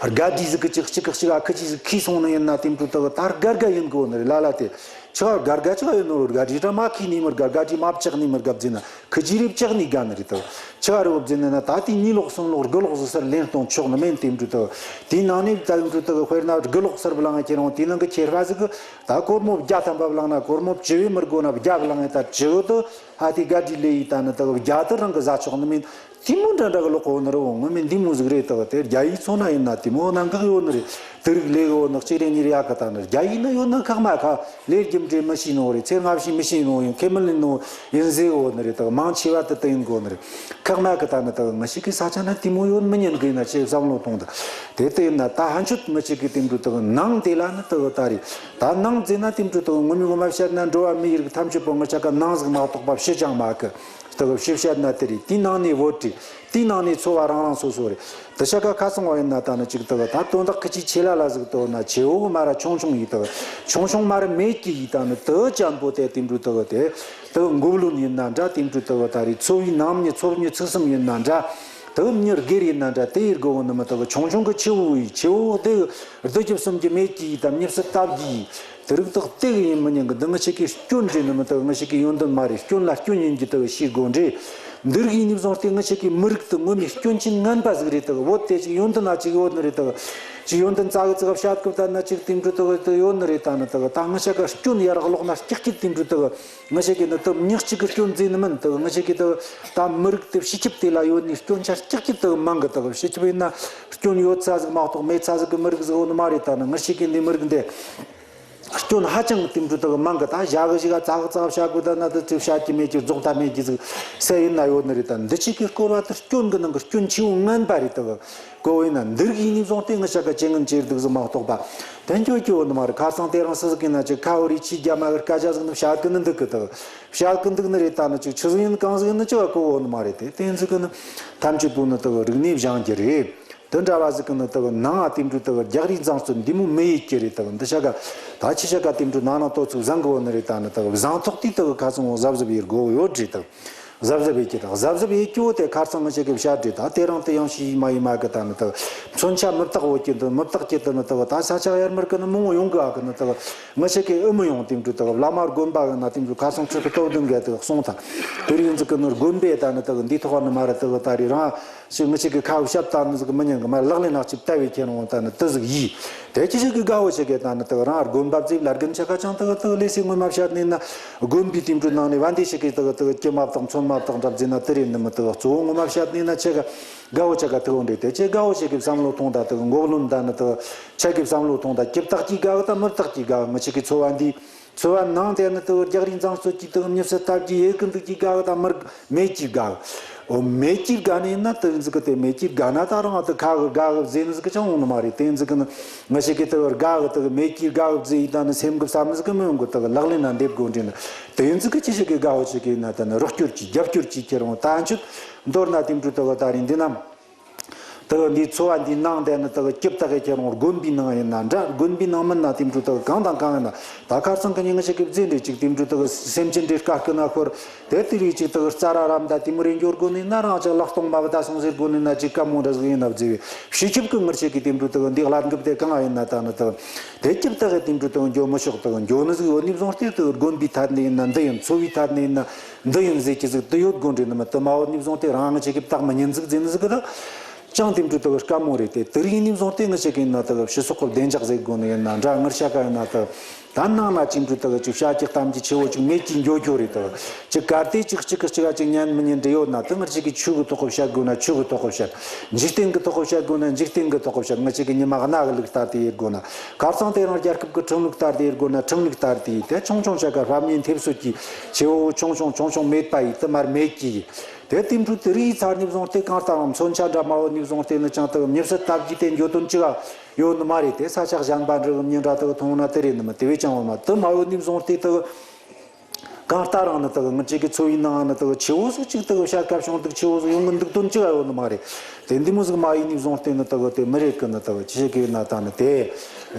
དགའ་བྲིས་ཟིག་གི་ཅིག་གཅིག་གཅིག་ཨ་ཁི་ཅིག་ཟིག་ཁི་སོང་ནི་ཡིན་ན་དེ་འཕྲོ་དག་ད་དགའ་དགའ་ཡིན་གོ་ནི་རེད། ལ་ལ་དེ་ཆི་ག་དགའ་དགའ་ཆི་ག་ཡོད་ནོ་རེད། དགའ་བྲིས་ད་མ་ཁི་ནི་མི་དགའ། དགའ་བྲིས་མ་བཅག་ནི་མི་དགའ་བརྫིས་ན་ཁི་ཅི་རེད་བཅག་ནི་དགའ་ནི་རེད་དག་ཆི་ག་རེད་བོ་བརྫིས་ནི་ན་ད་དེ་གཉིས་ལོག་གསུམ་ལོག་དགུ་ལོག་ཟིག་སར་ལེན་གཏོང་ཆོག་ནི་མིན་དེ་འཕྲོ་དག་དེའི་ནང་ནས་ད་འཕྲོ་དག་དཔེར་ན་དགུ་ལོག་སར་བ་ལང་ཁྱེད་རང་དེའི་ནང་གི་ཁྱེར་བ་ཟིག་གི་ད་སྒོར་མོ་བརྒྱ་ཐམ་པ་བ་ལང་ན་སྒོར་མོ་བཅུ་བས་མི་དགོ་ན་བརྒྱ་བ་ལང་ངེ་ད་བཅུ་བོ་དུ་ཧ་དེ་དགའ་བྲིས་ལེ་ཡི་ད་ནི་དག་བརྒྱ་དུ་རང་གི་ཟ་ཆོག་ནི་མིན། དེ་མོ་འདྲ་འདྲ་གི་ལོག་གོ་ནི་རེད་བོ། ངོ་མ་འདི་མོ་ཟིག་རེད་དག་དེ་རྒྱ་ཡིག་ཚོ་ན་ཡིན་ན་དེ་མོ་ནང་འགག་ཡོད་ནི་རེད། དེ་རིགས་ལས་གི་ཡོད་ནི་གཅིག་རེ་གཉིས་རེ་ཡག་གི་ད་ནི་རྒྱ་ཡིག་ན་ཡོད་ན་ཁག་མ་ཁ་ལས་རྒྱུ་འབྲས་མི་ཤེས་ནོ་རེད། ཚེ་སྔ་ཕྱི་མི་ཤེས་ནོ་ཡིན་ཁེ་མི་ལེན་ནོ་ཡིན་ཟེར་གོ་ནི་རེད་དག་མང་ཆེ་བ་དེ་དེ་ཡིན་གོ་ནི་རེད། ཁག་མ་གི་ད་ནི་དག་ང་ཞིག་གི་ས་ཆ་ན་དེ་མོ་ཡོད་མི་ཉན་གི་ཡིན་ན་ཆེ་བསམ་བློ་གཏོང་ད་དེ་དེ་ཡིན་ན་ད་ཧན་ཆུད་ང་ཞིག་གི་དེ་འདྲ་དག་ནང་དེ་ལ་ནི་དག་ད་རེད། ད་ནང་ཟེར་ན་དེ་འདྲ་དག་ངོ་མ་ངོ་མ་བཤད་ན་འགྲོ་བ་མི་ཡུལ་གི་ཐམས་ཅད་པོ་ང་ཅག་གི་ནང་ཟིག་མ་གཏོགས་པ་ཕྱི་ཅང་མ་གི། དག་ཕྱི་བཤད་ན་དེ་རེད། དེའི་ནང་ནས་བོད་རེད། དེའི་ནང་ནས་ཚོ་བ་རང་རང་སོ་སོ་རེད། དེ་ཤ་ཁ་ཁ་སང་བ་ཡིན་ན་ད་ནི་ཅིག་དག་ད་དོན་དག་ཁི་ཅིག་ཆེ་ལ་ལ་ཟིག་དོ་ན་ཆེ་བོ་མ་ར་ཆུང་ཆུང་ཡིས་དག་ཆུང་ཆུང་མ་ར་མེད་ཀྱི་ཡིས་ད་ནི་དུ་ཅན་པོ་དེ་དེ་འདྲ་དག་དེ་དག་འགོ་བློན་ཡིན་ན་འདྲ་དེ་འདྲ་དག་ད་རེད། ཚོ་བའི་ནང་མི་ཚོ་མི་ཚིག་གསུམ་ཡིན་ན་འདྲ་དག་མྱི་སྒེར་ཡིན་ན་འདྲ་དེ་ཡིར་དགོ་བོ་ནི་མི་དག་ཆུང་ཆུང་གི་ཆེ་བོ་ཡིས་ཆེ་བོ་དེ་བདུད་ཀྱི་གསུམ་གྱི་མེད་ཀྱི་ཡིས་ད་མྱི་སུ་སྟབས་ཀྱི་ཡིས། དེ་རིགས་དག་དེ་གི་ཡིན་མི་ཉན་གི། འདི་ང་ཞིག་གི་སྐྱོན་རེད་ནི་མི་དག་ང་ཞིག་གི་ཡོན་ཏན་མ་རེད། སྐྱོན་ལ་སྐྱོན་ཡིན་གྱི་དག་ཤེས་དགོས་འདྲེ། འདི་རིགས་ཡིན་ནི་བཟུང་སྟེ་ང་ཞིག་གི་མི་རིགས་དུ་ངོ་མའི་སྐྱོན་ཅན་ངན་པ་ཟིག་རེད་དག་བོད་དེ་ཅིག་ཡོན་ཏན་ན་ཅིག་ཡོད་ནི་རེད་དག་ཅིག་ཡོན་ཏན་ཙག་གི་ཙག་བཤད་སྐབས་ད་ན་ཅིག་དེ་འདྲ་དག་དུ་ཡོད་ནི་རེད། ད་ནི་དག་ད་ང་ཞིག་གི་སྐྱོན་ཡར་ལོག་ན་སྐྱག་སྐྱིད་དེ་འདྲ་དག་ང་ཞིག་གི་ནི་དུ་མྱི་གཅིག་གི་སྐྱོན་རྫས་ནི་མིན་དག་ང་ཞིག་གི་དག་ད་མི་རིགས་དེ་སྤྱི་ཁྱབ་དེ་ལ་ཡོད་ནི་སྐྱོན་ཆ་སྐྱག་སྐྱིད་དག་མང་གི། དག་སྤྱི་ཁྱབ་ཡིན་ན་སྐྱོན་ཡོད་ཚ་ཟིག་མ་གཏོགས་མེད་ཚ་ཟིག་གི་མི་རིགས་ཟིག་ཡོད་ནི་མ་རེད། ད་ནི་ང་ཞིག་གི་འདི་མི་རིགས་འདི། སྐྱོན་ཧ་ཅང་དེ་འདྲ་དག་མང་གི། ད་ཞག་གི་ཞིག་ག་ཙག་ཙག་བཤད་དགོས་ད་ན་དུ་ཅིག་བཤད་ཀྱི་མེད་ཀྱི་རྫོགས་ད་མེད་ཀྱི་ཟིག་སེ་ཡིན་ན་ཡོད་ནི་རེད། ད་འདི་ཅིག་གི་སྐོར་བ་དུ་སྐྱོན་གི་ནང་གི་སྐྱོན་ཆེ་བོ་ངན་པ་རེད་དག་གོ་བོ་ཡིན་ན་འདི་རིགས་ཡིན་ནི་བཟུང་སྟེ་ང་ཞག་ག་ཅི་ངན་ཅེར་འདུག་ཟིག་མ་གཏོགས་པ་དེ་འགྱོ་ཀྱི་ཡོད་ནི་མ་རེད། ཁ་སང་དེ་རིང་སུ་ཟིག་གི་ན་ཅིག་ཁ་བོ་རི་ཆི་རྒྱ་མ་གི་སྐད་ཆ་ཟིག་ནི་བཤད་གི་ནི་འདུག་གི་དག་བཤད་གི་འདུག་ནི་རེད། ད་ནི་ཅིག་ཆི་ཟིག་ཡིན་གང་ཟིག་ཡིན་ནི་ཅི་བ་གོ་བོ་ནི་མ་རེད། དེ་དེ་ཟིག་གི་ནི་ཐམས་ཅད་པོ་ནི་དག་རིག་གནས་སྦྱང་རྒྱུ་རེད། དེ་འདྲ་བ་ཟིག་གི་ནི་དག་ནང་ང་དེ་འདྲ་དག་རྒྱག་རེས་འཛིང་རྩོད་འདི་མོ་མི་ཡེད་ཀྱི་རེད། དག་འདི་ཤ་ག་ད་ཆི་ཤ་ག་དེ་འདྲ་ནང་ནང་ཏོ་ཚུགས་བཟང་གི་བོ་ནི་རེད། ད་ནི་དག་བཟང་ཐོག་དེ་དག་ཁ་སང་བོ་གཟབ་གཟབ་ཡེད་དགོས་ཡོད་རེད། དག་གཟབ་གཟབ་ཡེད་ཀྱི་དག་གཟབ་གཟབ་ཡེད་ཀྱི་བོ་དེ་ཁ་སང་ང་ཆེ་གི་བཤད་རེད། ད་དེ་རིང་དེ་ཡང་ཤི་མ་ཡི་མ་གི་ད་ནི་དག་མཚོན་ཆ་མི་བཏགས་བོ་ཀྱི་འདི་མི་བཏགས་ཀྱི་དེ་ནི་དག་ད་ས་ཆ་ཡར་མར་གི་ནི་མང་བོ་ཡོང་གི་ཨ་གི་ནི་དག་ང་ཆེ་གི་ཨུ་མི་ཡོང་དེ་འདྲ་དག་བླ་མ་དགོན་པ་གི་ན་དེ་འདྲ་ཁ་སང་ཆུ་གི་སྟོབས་ལྡན་གི་དག་སོང་ད་དེ་རིང་ཟིག་གི་ནི་དགོན་པའི་ད་ནི་དག་འདི་ཐོག་ནི་མ་ར་དག་ད་རེད་རང་། ཞིག་ངི་ཞིག་གི་ཁ་བཤད་ད་ནི་ཟིག་མི་ཉན་གི་མ་ལག་ལེན་ནག་ཅིག་ལྟ་བའི་ཁྱེད་རང་ད་ནི་དུ་ཟིག་ཡིས། དེ་ཅི་ཞིག་གི་དགའ་བོ་ཞིག་གི་ད་ནི་དུ་རང་དགོན་པ་བརྩིགས་ལ་རྒན་ཆ་ཁ་ཅང་དུ་དུ་ལས་སི་ངོ་མ་བཤད་ནི་ན་དགོན་པའི་དེ་འཕྲུལ་ནང་ནས་བན་དེ་ཞིག་གི་དུ་དུ་སྐྱི་མ་བཏང་ཚོན་མ་བཏང་འདྲ་བརྩིས་ན་དུ་རེད་ནི་མི་དུ་གཙོ་བོ་ངོ་མ་བཤད་ནི་ན་ཆེ་གི་དགའ་བོ་ཆ་ག་དུ་འདྲེ་དེ་ཅི་དགའ་བོ་ཞིག་གི་བསམ་བློ་ཐོང་ད་དུ་འགོག་ལོན་ད་ནི་དུ་ཆ་གི་བསམ་བློ་ཐོང་ད་ཀྱི་བཏགས་ཀྱི་དགའ་བོ་ད་མི་བཏགས་ཀྱི་དགའ་བོ་ངི་ཞིག་གི་འཚོ་བ་འདི། འཚོ་བ་ནང་དེ་ནི་དུ་རྒྱག་རིན་གཙང་སོ་ཀྱི་དུ་མྱི་སེ་སྟབས་ཀྱི་ཡེ་ཀུན་དུ་ཀྱི་དགའ་བོ་དང་མི་མེད་ཀྱི་དགའ་བོ། འོ་མེད་ཀྱི་དགའ་ནི་ན་དུ་འཛི་གི་དེ་མེད་ཀྱི་དགའ་ན་ད་རང་དུ་ཁ་གི་དགའ་བོ་བཟེ་ནི་ཟི་གི་ཅང་འོང་ནི་མ་རེད། དེ་འཛི་གི་ནི་ང་ཞིག་གི་དུ་དགའ་བོ་དུ་མེད་ཀྱི་དགའ་བོ་བཟེ་ཡི་ད་ནི་སེམས་གི་བསམ་ནི་ཟི་གི་མི་ཡོང་གི་དུ་ལག་ལེན་ན་འདེབས་དགོ་འདྲེ་ནི་དེ་འཛི་གི་ཅི་ཞིག་གི་དགའ་བོ་ཞིག་གི་ན་ད་ནི་རོགས་སྐྱོར་གྱི་རྒྱབ་སྐྱོར་གྱི་ཁྱེར་འོང་ད་འཆུད་མདོར་ན་དེ་འབྲུ་དུ་གི་ད་རིང་འདི་ནམ། དེ་འདི་འཚོ་བ་འདི་ནང་དེ་ནི་དག་སྐྱིབས་དག་གི་ཁྱེད་རང་དགོན་པའི་ནང་ཡིན་ན་འདྲ། དགོན་པའི་ནང་མིན་ན་དེ་འདྲ་དག་གང་དང་གང་ཡིན་ན་ད་ཁ་སང་གི་ཉིན་ཞིག་གི་བརྫིས་འདྲེ་ཅིག་དེ་འདྲ་དག་སེམས་ཅན་འདྲེ་དཀའ་སྐུ་ན་ཤོར། དེ་དེ་རིགས་ཅིག་དག་རྩ་ར་རམ་ད་དེ་མོ་རེ་འགྱོ་དགོ་ནི་ན་རང་ཅག་ལག་སྟོང་མ་བུ་ད་སོང་ཟེར་དགོ་ནི་ན་ཅིག་དཀའ་མོ་འདྲ་ཟིག་ཡིན་ན་བརྫིས་བས་ཕྱི་ཁྱིབ་ཀི་ངར་ཞིག་གི་དེ་འདྲ་དག་འདི་བླ་འགུབ་དེ་གང་ཡིན་ན་ད་ནི་དག་དེ་སྐྱིབས་དག་གི་དེ་འདྲ་དག་འགྱོ་མི་ཤོག་དག་འགྱོ་ནི་ཟིག་ཡོད་ནི་བཟུང་སྟེ་དག་དགོན་པའི་ཐད་ནས་ཡིན་ན་འདི་ཡིན། འཚོ་བའི་ཐད་ནས་ཡིན་ན་འདི་ཡིན་ཟེར་གྱི་ཟིག་དུ་ཡོད་དགོ་འདྲེ་ནི་མི་དུ་མ་བོ་ནི་བཟུང་སྟེ་རང་ངི་ཆེ་ཁྱིབས་དག་མི་ཉན་ཟིག་བརྫིས་ནི་ཟིག་གི་དག་ཅང་དེ་འདྲ་དག་དཀའ་མོ་རེད་དེ། དེ་རིགས་ཡིན་ནི་བཟུང་སྟེ་ང་ཅག་གི་ན་དག་ཕྱི་སོག་གི་བདེ་འཇགས་ཟེར་དགོས་ནི་ཡིན་ན་འདྲ། ངར་ཤ་ཀ་ཡིན་ན་དག་ད་ནང་ན་ཅིག་འདྲ་དག་ཅིག་བྱ་རྒྱུ་གཏམ་རྒྱུ་ཆེ་བོ་ཅིག་མེད་ཀྱི་འགྱོ་འགྱོ་རེད་དག། ཅིག་གལ་ཏེ་ཅིག་གཅིག་གིས་གཅིག་ག་ཅིག་ཉན་མི་ཉན་འདྲ་ཡོད་ན་དེ་ང་ཅག་གིས་ཆོས་གི་ཐོག་གི་བཤད་དགོས་ན་ཆོས་གི་ཐོག་གི་བཤད། འཇིག་རྟེན་གི་ཐོག་གི་བཤད་དགོས་ན་འཇིག་རྟེན་གི་ཐོག་གི་བཤད། ང་ཅག་གི་ཉི་མ་གནའ་གི་ལུགས་ལྟར་དུ་ཡེད་དགོས་ན། ཁ་སང་དེ་རིང་རྒྱལ་ཁབ་གི་ཁྲིམས་ལུགས་ལྟར་དུ་ཡེད་དགོས་ན་ཁྲིམས་ལུགས་ལྟར་དུ་ཡེད། དེ་ཆུང་ཆུང་ཆ་ག་ཕམ་ཉེས་ཐེབས་སོད་ཀྱི་ཆེ་བོ་ཆུང་ཆུང་ཆུང་ཆུང་མེད་པ་ཡིན་དེ་མར་མེད་ཀྱི། དེ་དེ་འཕྲོ་དེ་རིགས་ཚར་ནས་བཟུང་སྟེ་གང་ལྟར་མཚོན་ཆ་འདྲ་མ་ཡོད་ནས་བཟུང་སྟེ་ནི་ཅང་དག་མྱི་བསད་རྟ་རྒྱུག་དེ་འགྱོ་དོན་ཅི་ག་ཡོད་ནི་མ་རེད། དེ་ས་ཆ་གཞན་པ་འདྲ་གི་མྱི་འདྲ་དག་མཐོང་ན་དེ་རེད་ནི་མ་དེ་བས་ཀྱང་བ་མ་དེ་མ་ཡོད་ནས་བཟུང་སྟེ་དག་གང་ལྟར་རང་ནི་དག་ང་ཅག་གི་འཚོ་བའི་ནང་ནི་དག་ཆེ་བོ་ཟིག་ཅིག་དག་བཤད་སྐབས་བྱུང་དུ་ཆེ་བོ་ཟིག་ཡོང་གི་འདུག་དོན་ཅི་ག་ཡོད་ནི་མ་རེད། དེ་འདི་མོ་ཟིག་མ་ཡིན་ནས་བཟུང་སྟེ་ནི་དག་དེ་མི་རེད་གི་ནི་དག་ཅི་ཞིག་གི་ན་ད་ནི་དེ།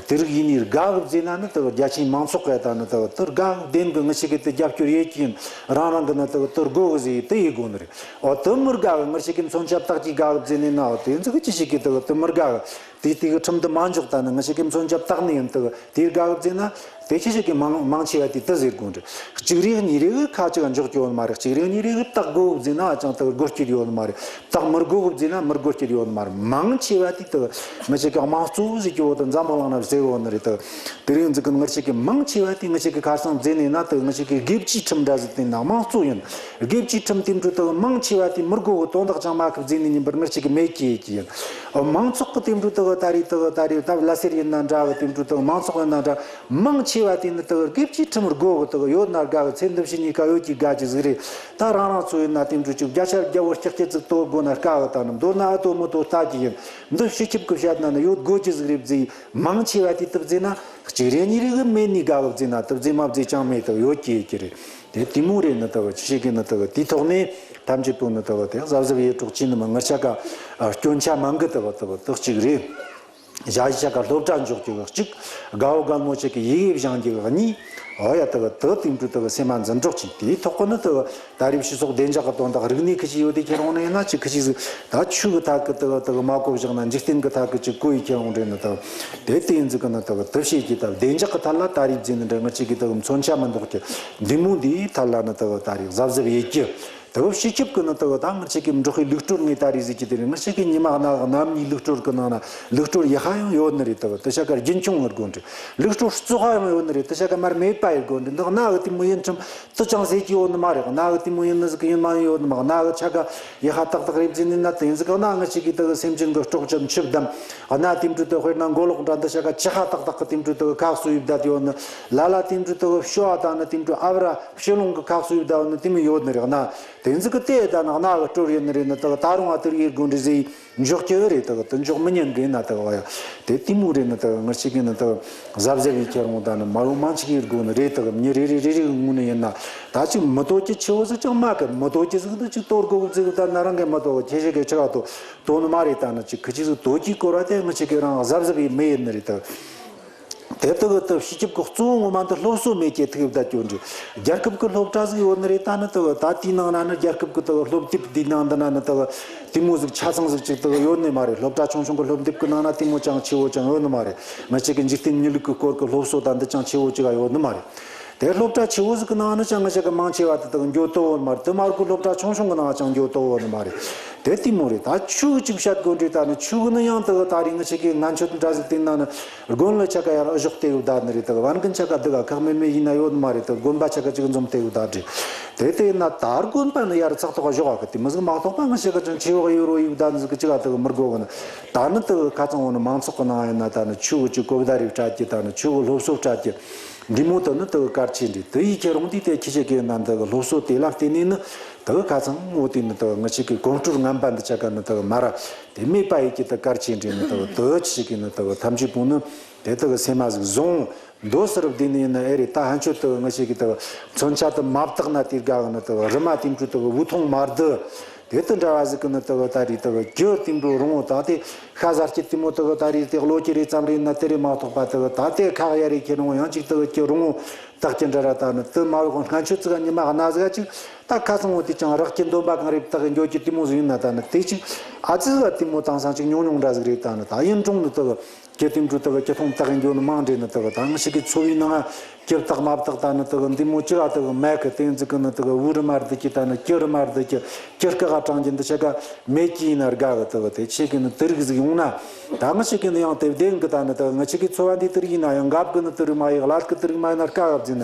དེ་རིགས་ཡིན་ནི་དགའ་གི་བཟླས་ན་ནི་དག་རྒྱ་ཆེའི་མང་ཚོགས་ཀྱི་ད་ནི་དག་དེ་དགའ་གི་བདེན་གི་ང་ཅག་གི་དེ་རྒྱབ་སྐྱོར་ཡེད་ཀྱི་ཡིན། རང་རང་གི་ནི་དག་དེ་དགོས་གི་ཟེར་དེ་ཡེད་དགོས་ནི་རེད། འོ་དེ་མི་དགའ་གི་ང་ཅག་གི་མཚོན་ཆ་བཏགས་ཀྱི་དགའ་གི་བཟླས་ནས་ན་འོ་དེ་ཚོ་གི་ཅི་ཞིག་གི་དག་དེ་མི་དགའ་གི། དེ་དེ་གི་ཁྲིམས་དེ་མ་འཇོག་ད་ནི་ང་ཅག་གི་མཚོན་ཆ་བཏགས་ནི་ཡིན་དག་དེ་དགའ་གི་བཟླས་ན། དེ་ཁྱེད་ཅག་གི་མང་མང་ཆེ་བ་དེ་དེ་ཟེར་དགོས་འདྲ། གཅིག་རེ་གཉིས་རེ་གི་ཁ་ཅིག་འཇོག་རྒྱུ་ཡོད་མ་རེད། གཅིག་རེ་གཉིས་རེ་གི་བཏགས་དགོས་གི་བཟླས་ན་ཅང་དག་དགོས་རྒྱུ་ཡོད་མ་རེད། བཏགས་མི་དགོས་གི་བཟླས་ན་མི་དགོས་རྒྱུ་ཡོད་མ་རེད། མང་ཆེ་བ་དེ་དག་ང་ཅག་གི་དམངས་གཙོ་ཟེར་གྱི་བོ་དང་འཛམ་བུ་གླིང་ན་ཟེར་བོ་ནི་རེད་དག། དེ་རིང་ཟིག་གི་ང་ཅག་གི་མང་ཆེ་བ་དེ་ང་ཅག་གི་ཁ་སང་བཟླས་ནས་ན་དག་ང་ཅག་གི་དགེ་བཅུའི་ཁྲིམས་འདྲ་ཟིག་དེ་ན་དམངས་གཙོ་ཡིན། དགེ་བཅུའི་ཁྲིམས་དེ་འཕྲོ་དག་མང་ཆེ་བ་དེ་མི་དགོས་གི་དོན་དག་ཅང་མ་གི་བཟླས་ནས་ཉིན་པར་ང་ཅག་གི་མེད་ཀྱི་ཡེད་ཀྱི་ཡིན། མང་ཚོགས་ཀྱི་དེ་འཕྲོ་དག་ད་རེས་དག་ད་རེས་ད་ལ་སེར་ཡིན་ན་འདྲ་གི་དེ་འཕྲོ་དག་མང་ཚོགས་ཡིན་ན་འདྲ། མང་ཆེ་བ་དེ་ནི་དག་དགེ་བཅུའི་ཁྲིམས་དགོས་གི་དག་ཡོད་ན་དགའ་གི། ཚེ་འདི་ཕྱི་གཉིས་ཀ་ཡོད་ཀྱི་དགའ་གི་ཟིག་རེད། ད་རང་རང་ཚོ་ཡིན་ན་དེ་འཕྲོ་ཅིག་བརྒྱ་ཆ་བརྒྱ་བོ་ཀྱག་ཀྱག་ཟིག་དོ་དགོས་ན་དཀའ་གི། ད་ནི་མདོར་ན་ཨ་དོ་མི་དོ་ལྟ་གི་ཡིན། འདི་སྤྱི་ཁྱབ་ཀྱི་བཤད་ན་ནི་ཡོད་དགོས་ཀྱི་ཟིག་རེད་བཟླས། མང་ཆེ་བ་དེ་དེ་བཟླས་ན་གཅིག་རེ་གཉིས་རེ་གི་མེད་ནི་དགའ་གི་བཟླས་ན་དེ་བཟླས་མ་བཟླས་ཅང་མེད་དག་ཡོད་ཀྱི་ཡེད་ཀྱི་རེད། དེ་དེ་མོ་རེད་ནི་དག་ཅི་ཞིག་གི་ནི་དག་དེའི་ཐོག་ནས་ཐམས་ཅད་པོ་ནི་དག་དེ་གཟབ་གཟབ་ཡེད་རོགས་གྱིས་ནི་མ་ངར་ཆ་ག་སྐྱོན་ཆ་མང་གི་དག་དག་དག་གཅིག་རེད། ཞ་ཡི་ཆ་ག་སློབ་གྲྭ་འཇོག་རྒྱུ་གཅིག། དགའ་བོ་དགའ་མོ་ཆ་གི་ཡི་གེ་སྦྱང་རྒྱུ་གཉིས། འོ་ཡ་དག་དག་དེ་འཕྲོ་དག་སེམས་མ་འཛིན་རོགས་གྱིས། དེའི་ཐོག་གི་ནི་དག་ད་རེས་ཕྱི་སོག་བདེ་འཇགས་ཀྱི་དོན་དག་རིག་གནས་ཁི་ཆི་ཡོད་དེ་ཁྱེར་འོང་ནི་ཡིན་ན་ཅི་ཁི་ཆི་ཟིག་ད་ཆོས་གི་ཐད་གི་དག་དག་མ་གོ་བཞག་ན་འཇིག་རྟེན་གི་ཐད་གི་ཅི་གོ་ཡི་ཁྱེར་འོང་རེད་ནི་དག་དེ་དེ་ཡིན་ཟིག་གི་ནི་དག་དེ་བྱེད་ཀྱི་ད་བདེ་འཇགས་གི་ཐད་ལ་ད་རེས་བཟླས་ནི་འདྲ་ང་ཅག་གི་དག་མཚོན་ཆ་མི་འདོགས་ཀྱི། འདི་མོ་འདིའི་ཐད་ལ་ནི་དག་ད་རེས་གཟབ་གཟབ་ཡེད་ཀྱི། དག་སྤྱི་ཁྱབ་ཀྱི་ནི་དག་ད་ང་ཅག་གི་འབྲོག་པའི་ལུགས་སྲོལ་ངས་ད་རེས་ཟིག་གི་དེ་རེད། ང་ཅག་གི་ཉི་མ་གནའ་གི་གནའ་མིའི་ལུགས་སྲོལ་གི་ནང་ན་ལུགས་སྲོལ་ཡག་པ་ཡང་ཡོད་ནི་རེད། དག་དེ་ཆ་ག་རྒྱུན་འཁྱོངས་ཡེད་དགོས་ནི་རེད། ལུགས་སྲོལ་བཙོག་པ་ཡང་ཡོད་ནི་རེད། དེ་ཆ་ག་མར་མེད་པ་ཡེད་དགོས་ནི་རེད། འདི་གནའ་གི་དེ་མོ་ཡིན་ཁྲིམས་དེ་ཅང་ཟེར་གྱི་ཡོད་ནི་མ་རེད། གནའ་གི་དེ་མོ་ཡིན་ནི་ཟིག་གི་ཡིན་མ་ཡིན་ཡོད་ནི་མ། གནའ་གི་ཆ་ག་ཡག་པ་ཏག་ཏག་རེད་བཟླས་ནི་ན་དེ་ཡིན་ཟིག་གི་གནའ་ང་ཅག་གི་དག་སེམས་ཅན་གི་སྲོག་ཅན་ཆུ་བསྡམས། གནའ་དེ་འཕྲོ་དག་དཔེར་ན་མགོ་ལོག་འདྲ་འདི་ཆ་ག་ཅི་ཧ་ཏག་ཏག་གི་དེ་འཕྲོ་དག་ཁ་གསོ་ཡི་བསྡད་ཡོད་ནི། ལ་ལ་དེ་འཕྲོ་དག་ཕྱུ་པ་དང་ནི་དེ་འཕྲོ་ཨ་བྲ་ཕྱུ་ལོང་གི་ཁ་གསོ་ཡི་བསྡད་ཡོད་ནི་དེ་མོ་ཡོད་ནི་རེད། གནའ་དེ་ཟིག་གི་དེ་ད་ནི་གནའ་གི་སྲོལ་ཡིན་ནི་རེད་ནི་དག་ད་རུང་ཨ་དེར་ཡེད་དགོས་འདྲ་ཟེར་འཇོག་གི་རེད། དག་དེ་འཇོག་མི་ཉན་གི་ན་དག་བ་ཡ་དེ་དེ་མོ་རེད་ནི་དག་ང་ཅག་གི་ནི་དག་གཟབ་གཟབ་ཡེད་ཁྱེར་འོང་ད་ནི་མ་ཡོང་མང་ཅིག་ཡེད་དགོས་ནི་རེད། དག་མྱི་རེ་རེ་རེ་རེ་གི་ངོས་ནས་ཡིན་ན་ད་ཅིག་མི་དོ་རྒྱུ་ཆེ་བོ་ཟིག་ཅང་མེད་གི། མི་དོ་རྒྱུ་ཟིག་འདི་ཅིག་དོ་དགོས་གི་ཟིག་ད་ན་རང་གི་མི་དོ་གི་ཁྱེད་ཅག་གི་ཆ་ག་དོ་དོ་ནི་མ་རེད། ད་ནི་ཅིག་ཁི་ཆི་ཟིག་དོ་རྒྱུའི་སྐོར་བ་དེ་ང་ཅག་གི་རང་གཟབ་གཟབ་ཡེད་མི་ཡེད་ནི་རེད་དག། དེ་དག་གི་དག་སྤྱི་ཁྱབ་ཀྱི་གཙོ་བོ་ངོ་མ་འདི་སློབ་གསོ་མེད་ཀྱི་ཐུག་བསྡད་ཀྱོ་འདྲི། རྒྱལ་ཁབ་ཀྱི་སློབ་གྲྭ་ཟིག་ཡོད་ནི་རེད། ད་ནི་དག་ད་དེའི་ནང་ན་ནི་རྒྱལ་ཁབ་ཀྱི་དག་སློབ་དེབ་འདིའི་ནང་འདི་ན་ནི་དག་དེ་མོ་ཟིག་ཆ་ཚང་ཟིག་ཅིག་དག་ཡོད་ནི་མ་རེད། སློབ་གྲྭ་ཆུང་ཆུང་གི་སློབ་དེབ་ཀྱི་ནང་ན་དེ་མོ་ཅང་ཆེ་བོ་ཅང་ཡོད་ནི་མ་རེད། ང་ཅག་གི་འཇིག་རྟེན་མྱི་ལུགས་ཀྱི་སྐོར་གྱི་སློབ་གསོ་དང་འདི་ཅང་ཆེ་བོ་ཅིག་ཡོད་ནི་མ་རེད། དེ་སློབ་གྲྭ་ཆེ་བོ་ཟིག་གི་ནང་ནི་ཅང་ང་ཅག་གི་མང་ཆེ་བ་དེ་དག་འགྱོ་དོ་བོ་ནི་མ་རེད། དེ་མ་གི་སློབ་གྲྭ་ཆུང་ཆུང་གི་ནང་ཅང་འགྱོ་དོ་བོ་ནི་མ་རེད། དེ་དེ་མོ་རེད། ད་ཆོས་གི་ཅིག་བཤད་དགོས་འདྲི། ད་ནི་ཆོས་གི་ནི་ཡང་དེ་གི་ད་རེས་ང་ཅག་གི་ངན་སྤྱོད་འདྲ་ཟིག་དེ་ན་ནི་དགོན་ལ་ཆ་ག་ཡར་གཞོགས་དེ་ཡོད་ད་ནི་རེད། དེ་གི་བན་རྒན་ཆ་ག་དེ་ག་ཁག་མེད་མེད་ཡིན་ན་ཡོད་ནི་མ་རེད། དེ་དགོན་པ་ཆ་ག་ཅིག་འཛོམས་དེ་ཡོད་ད་འདྲི། དེ་དེ་ན་ད་དགོན་པ་ནི་ཡར་ཚག་ཐོག་ག་གཞོགས་ག་གི་དེ་མི་ཟིག་མ་གཏོགས་པ་ང་ཅག་གི་ཅང་ཆེ་བོ་ག་ཡོད་རོ་ཡོད་ད་ནི་ཟིག་གི་ཅིག་ག་དེ་གི་མི་དགོས་གི་ནི། ད་ནི་དེ་གི་ཁ་ཚང་བོ་ནི་མང་ཚོགས་གི་ནང་ཡིན་ན་ད་ནི་ཆོས་གི་ཅིག་གོ་བརྡ་རེ་སྤྲད་ཀྱི། ད་ནི་ཆོས་གི་སློབ་གསོ་སྤྲད་ཀྱི། འདི་མོ་དེ་ནི་དེ་གི་གལ་ཆེ་འདྲི། དེ་ཡི་ཁྱེད་རང་དེ་དེ་ཁྱེད་ཅག་གི་ན་དེ་གི་སློབ་གསོ་དེ་ལ་བརྟེན་ནས་ནི་དེ་གི་ཁ་ཚང་བོ་དེ་ནི་དེ་གི་ང་ཅག་གི་གོམས་སྲོལ་ངན་པ་འདི་ཆ་ག་ནི་དེ་གི་མར་ར་དེ་མེད་པ་ཡི་གི་དེ་གལ་ཆེ་འདྲི་ནི། དེ་གི་དེ་ཁྱེད་ཅག་གི་ནི་དེ་གི་ཐམས་ཅད་པོ་ནི་དེ་དེ་གི་སེམས་མ་ཟིག་བཟུང་། མདོ་སར་བསྡུས་ནི་ཡིན་ན་ཨེ་རེད། ད་ཕན་ཆོད་དེ་གི་ང་ཅག་གི་དེ་གི་མཚོན་ཆ་དེ་མ་བཏགས་ན་དེ་དགའ་གི་ནི་དེ་གི་རི་མ་དེ་འཕྲོ་དེ་གི་འུ་ཐུང་མ་བསྡུ། དེ་དེ་འདྲ་བ་ཟིག་གི་ནི་དེ་གི་ད་རེས་དེ་གི་རྒྱུ་དེ་འཕྲོ་རིང་བོ་ད་དེ་ཤ་ཟ་སྐྱིད་དེ་མོ་དེ་གི་ད་རེས་དེ་གློ་སྐྱེ་རེ་ཙམ་རེད་ན་དེ་རེད་མ་གཏོགས་པ་དེ་གི་ད་དེ་ཁག་ཡ་རེ་ཁྱེད་རང་ཡང་ཅིག་དེ་གི་ཀྱི་རིང་བོ། དག་གི་འདྲ་ར་ད་ནི་དུ་མ་རུ་ཁོང་སྔན་ཆད་ཙི་ག་ཉི་མ་གནའ་ཟིག་ག་ཅིག་ད་ཁ་སང་བོ་དེ་ཅང་རག་གི་འདོན་པ་གང་རེད་དག་གི་འགྱོ་གི་དེ་མོ་ཟིག་ཡིན་ན། ད་ནི་དེ་ཅིག་ཨ་ཙི་ཟིག་ག་དེ་མོ་དེང་སང་ཅིག་ཉུང་ཉུང་འདྲ་ཟིག་རེད། ད་ནི་ད་ཡིན་རུང་ནི་དག་གི་དེ་འདྲ་དག་གི་ཁྱི་ཐུང་དག་གི་འགྱོ་ནི་མང་འདྲེ་ནི་དག་གི་ད་ང་ཞིག་གི་འཚོ་བའི་ནང་ང་ཁྱི་བཏགས་མ་བཏགས་ད་ནི་དག་གི་འདི་མོ་ཅི་ག་དག་གི་མེད་གི། དེ་ཟིག་གི་ནི་དག་གི་བུ་རུ་མ་རེད་གི། ད་ནི་ཁྱི་རུ་མ་རེད་གི། ཁྱི་སྐད་ག་གྲངས་ཀྱི་འདི་ཆ་ག་མེད་ཀྱི་ཡིན་ན་དགའ་གི། དག་གི་དེ་ཆེ་གི་ནི་དེ་རིགས་ཟིག་ཡོང་ན། ད་ང་ཞིག་གི་ནི་ཡང་དེ་བདེན་གི། ད་ནི་དག་ང་ཞིག་གི་འཚོ་བ་འདི་དེ་རིགས་ཡིན་ན་ཡང་འགབ་གི་ནི་དེ་རིགས་མ་ཡིན། གླ་གི་དེ་རིགས་མ་ཡིན་ན་དཀའ་གི་བརྩིས་ན་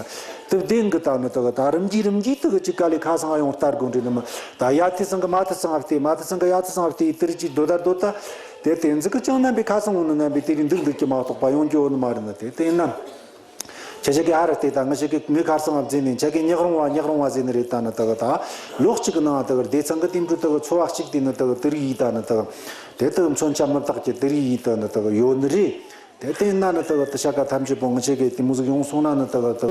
དེ་བདེན་གི། ད་ནི་དག་ད་རིམ་གྱིས་རིམ་གྱིས་དག་ཅིག་ག་ལས་ཁ་སང་ཡོང་ལྟར་དགོས་འདྲི་ནི་མི་ད་ཡ་ཐི་སང་གི་མ་ཐི་སང་བལྟས། མ་ཐི་སང་གི་ཡ་ཐི་སང་བལྟས། དེ་རིགས་ཀྱི་དོ་ད་དོ་ད་དེ་དེ་ཟིག་གི་ཅང་རྣམ་པའི་ཁ་སང་ངོ་ནི་རྣམ་པའི་དེ་རིགས་འདུག་འདུག་གི་མ་གཏོགས་པ་ཡོང་རྒྱུ་ཡོད་ནི་མ་རེད། ནི་དེ་དེ་ཡིན་ན། ཁྱེད་ཅག་གིས་ཨ་ར་བལྟས། ད་ང་ཞིག་གིས་ངའི་ཁར་སང་བརྩིས་ནས་ཁྱེད་ཀྱིས་ཉག་རུང་བ་ཉག་རུང་བ་ཟེར་ནི་རེད། ད་ནི་དག་ད་ལོག་ཅིག་གི་ནང་དག་སྡེ་ཚན་གི་དེ་འདྲ་དག་འཚོ་བ་གཅིག་དེ་ནི་དག་དེ་རིགས་ཡིན། ད་ནི་དག་དེ་དག་མཚོན་ཆ་མི་རྟག་གི་དེ་རིགས་ཡིན། ད་ནི་དག་ཡོད་ནི་རེད། དེ་དེ་ཡིན་ན་ནི་དག་དེ་ཤ་ཀ་ཐམས་ཅད་པོ་ང་ཞིག་གིས་དེ་མོ་ཟིག་ཡོང་སོང་ན་ནི་དག་དག་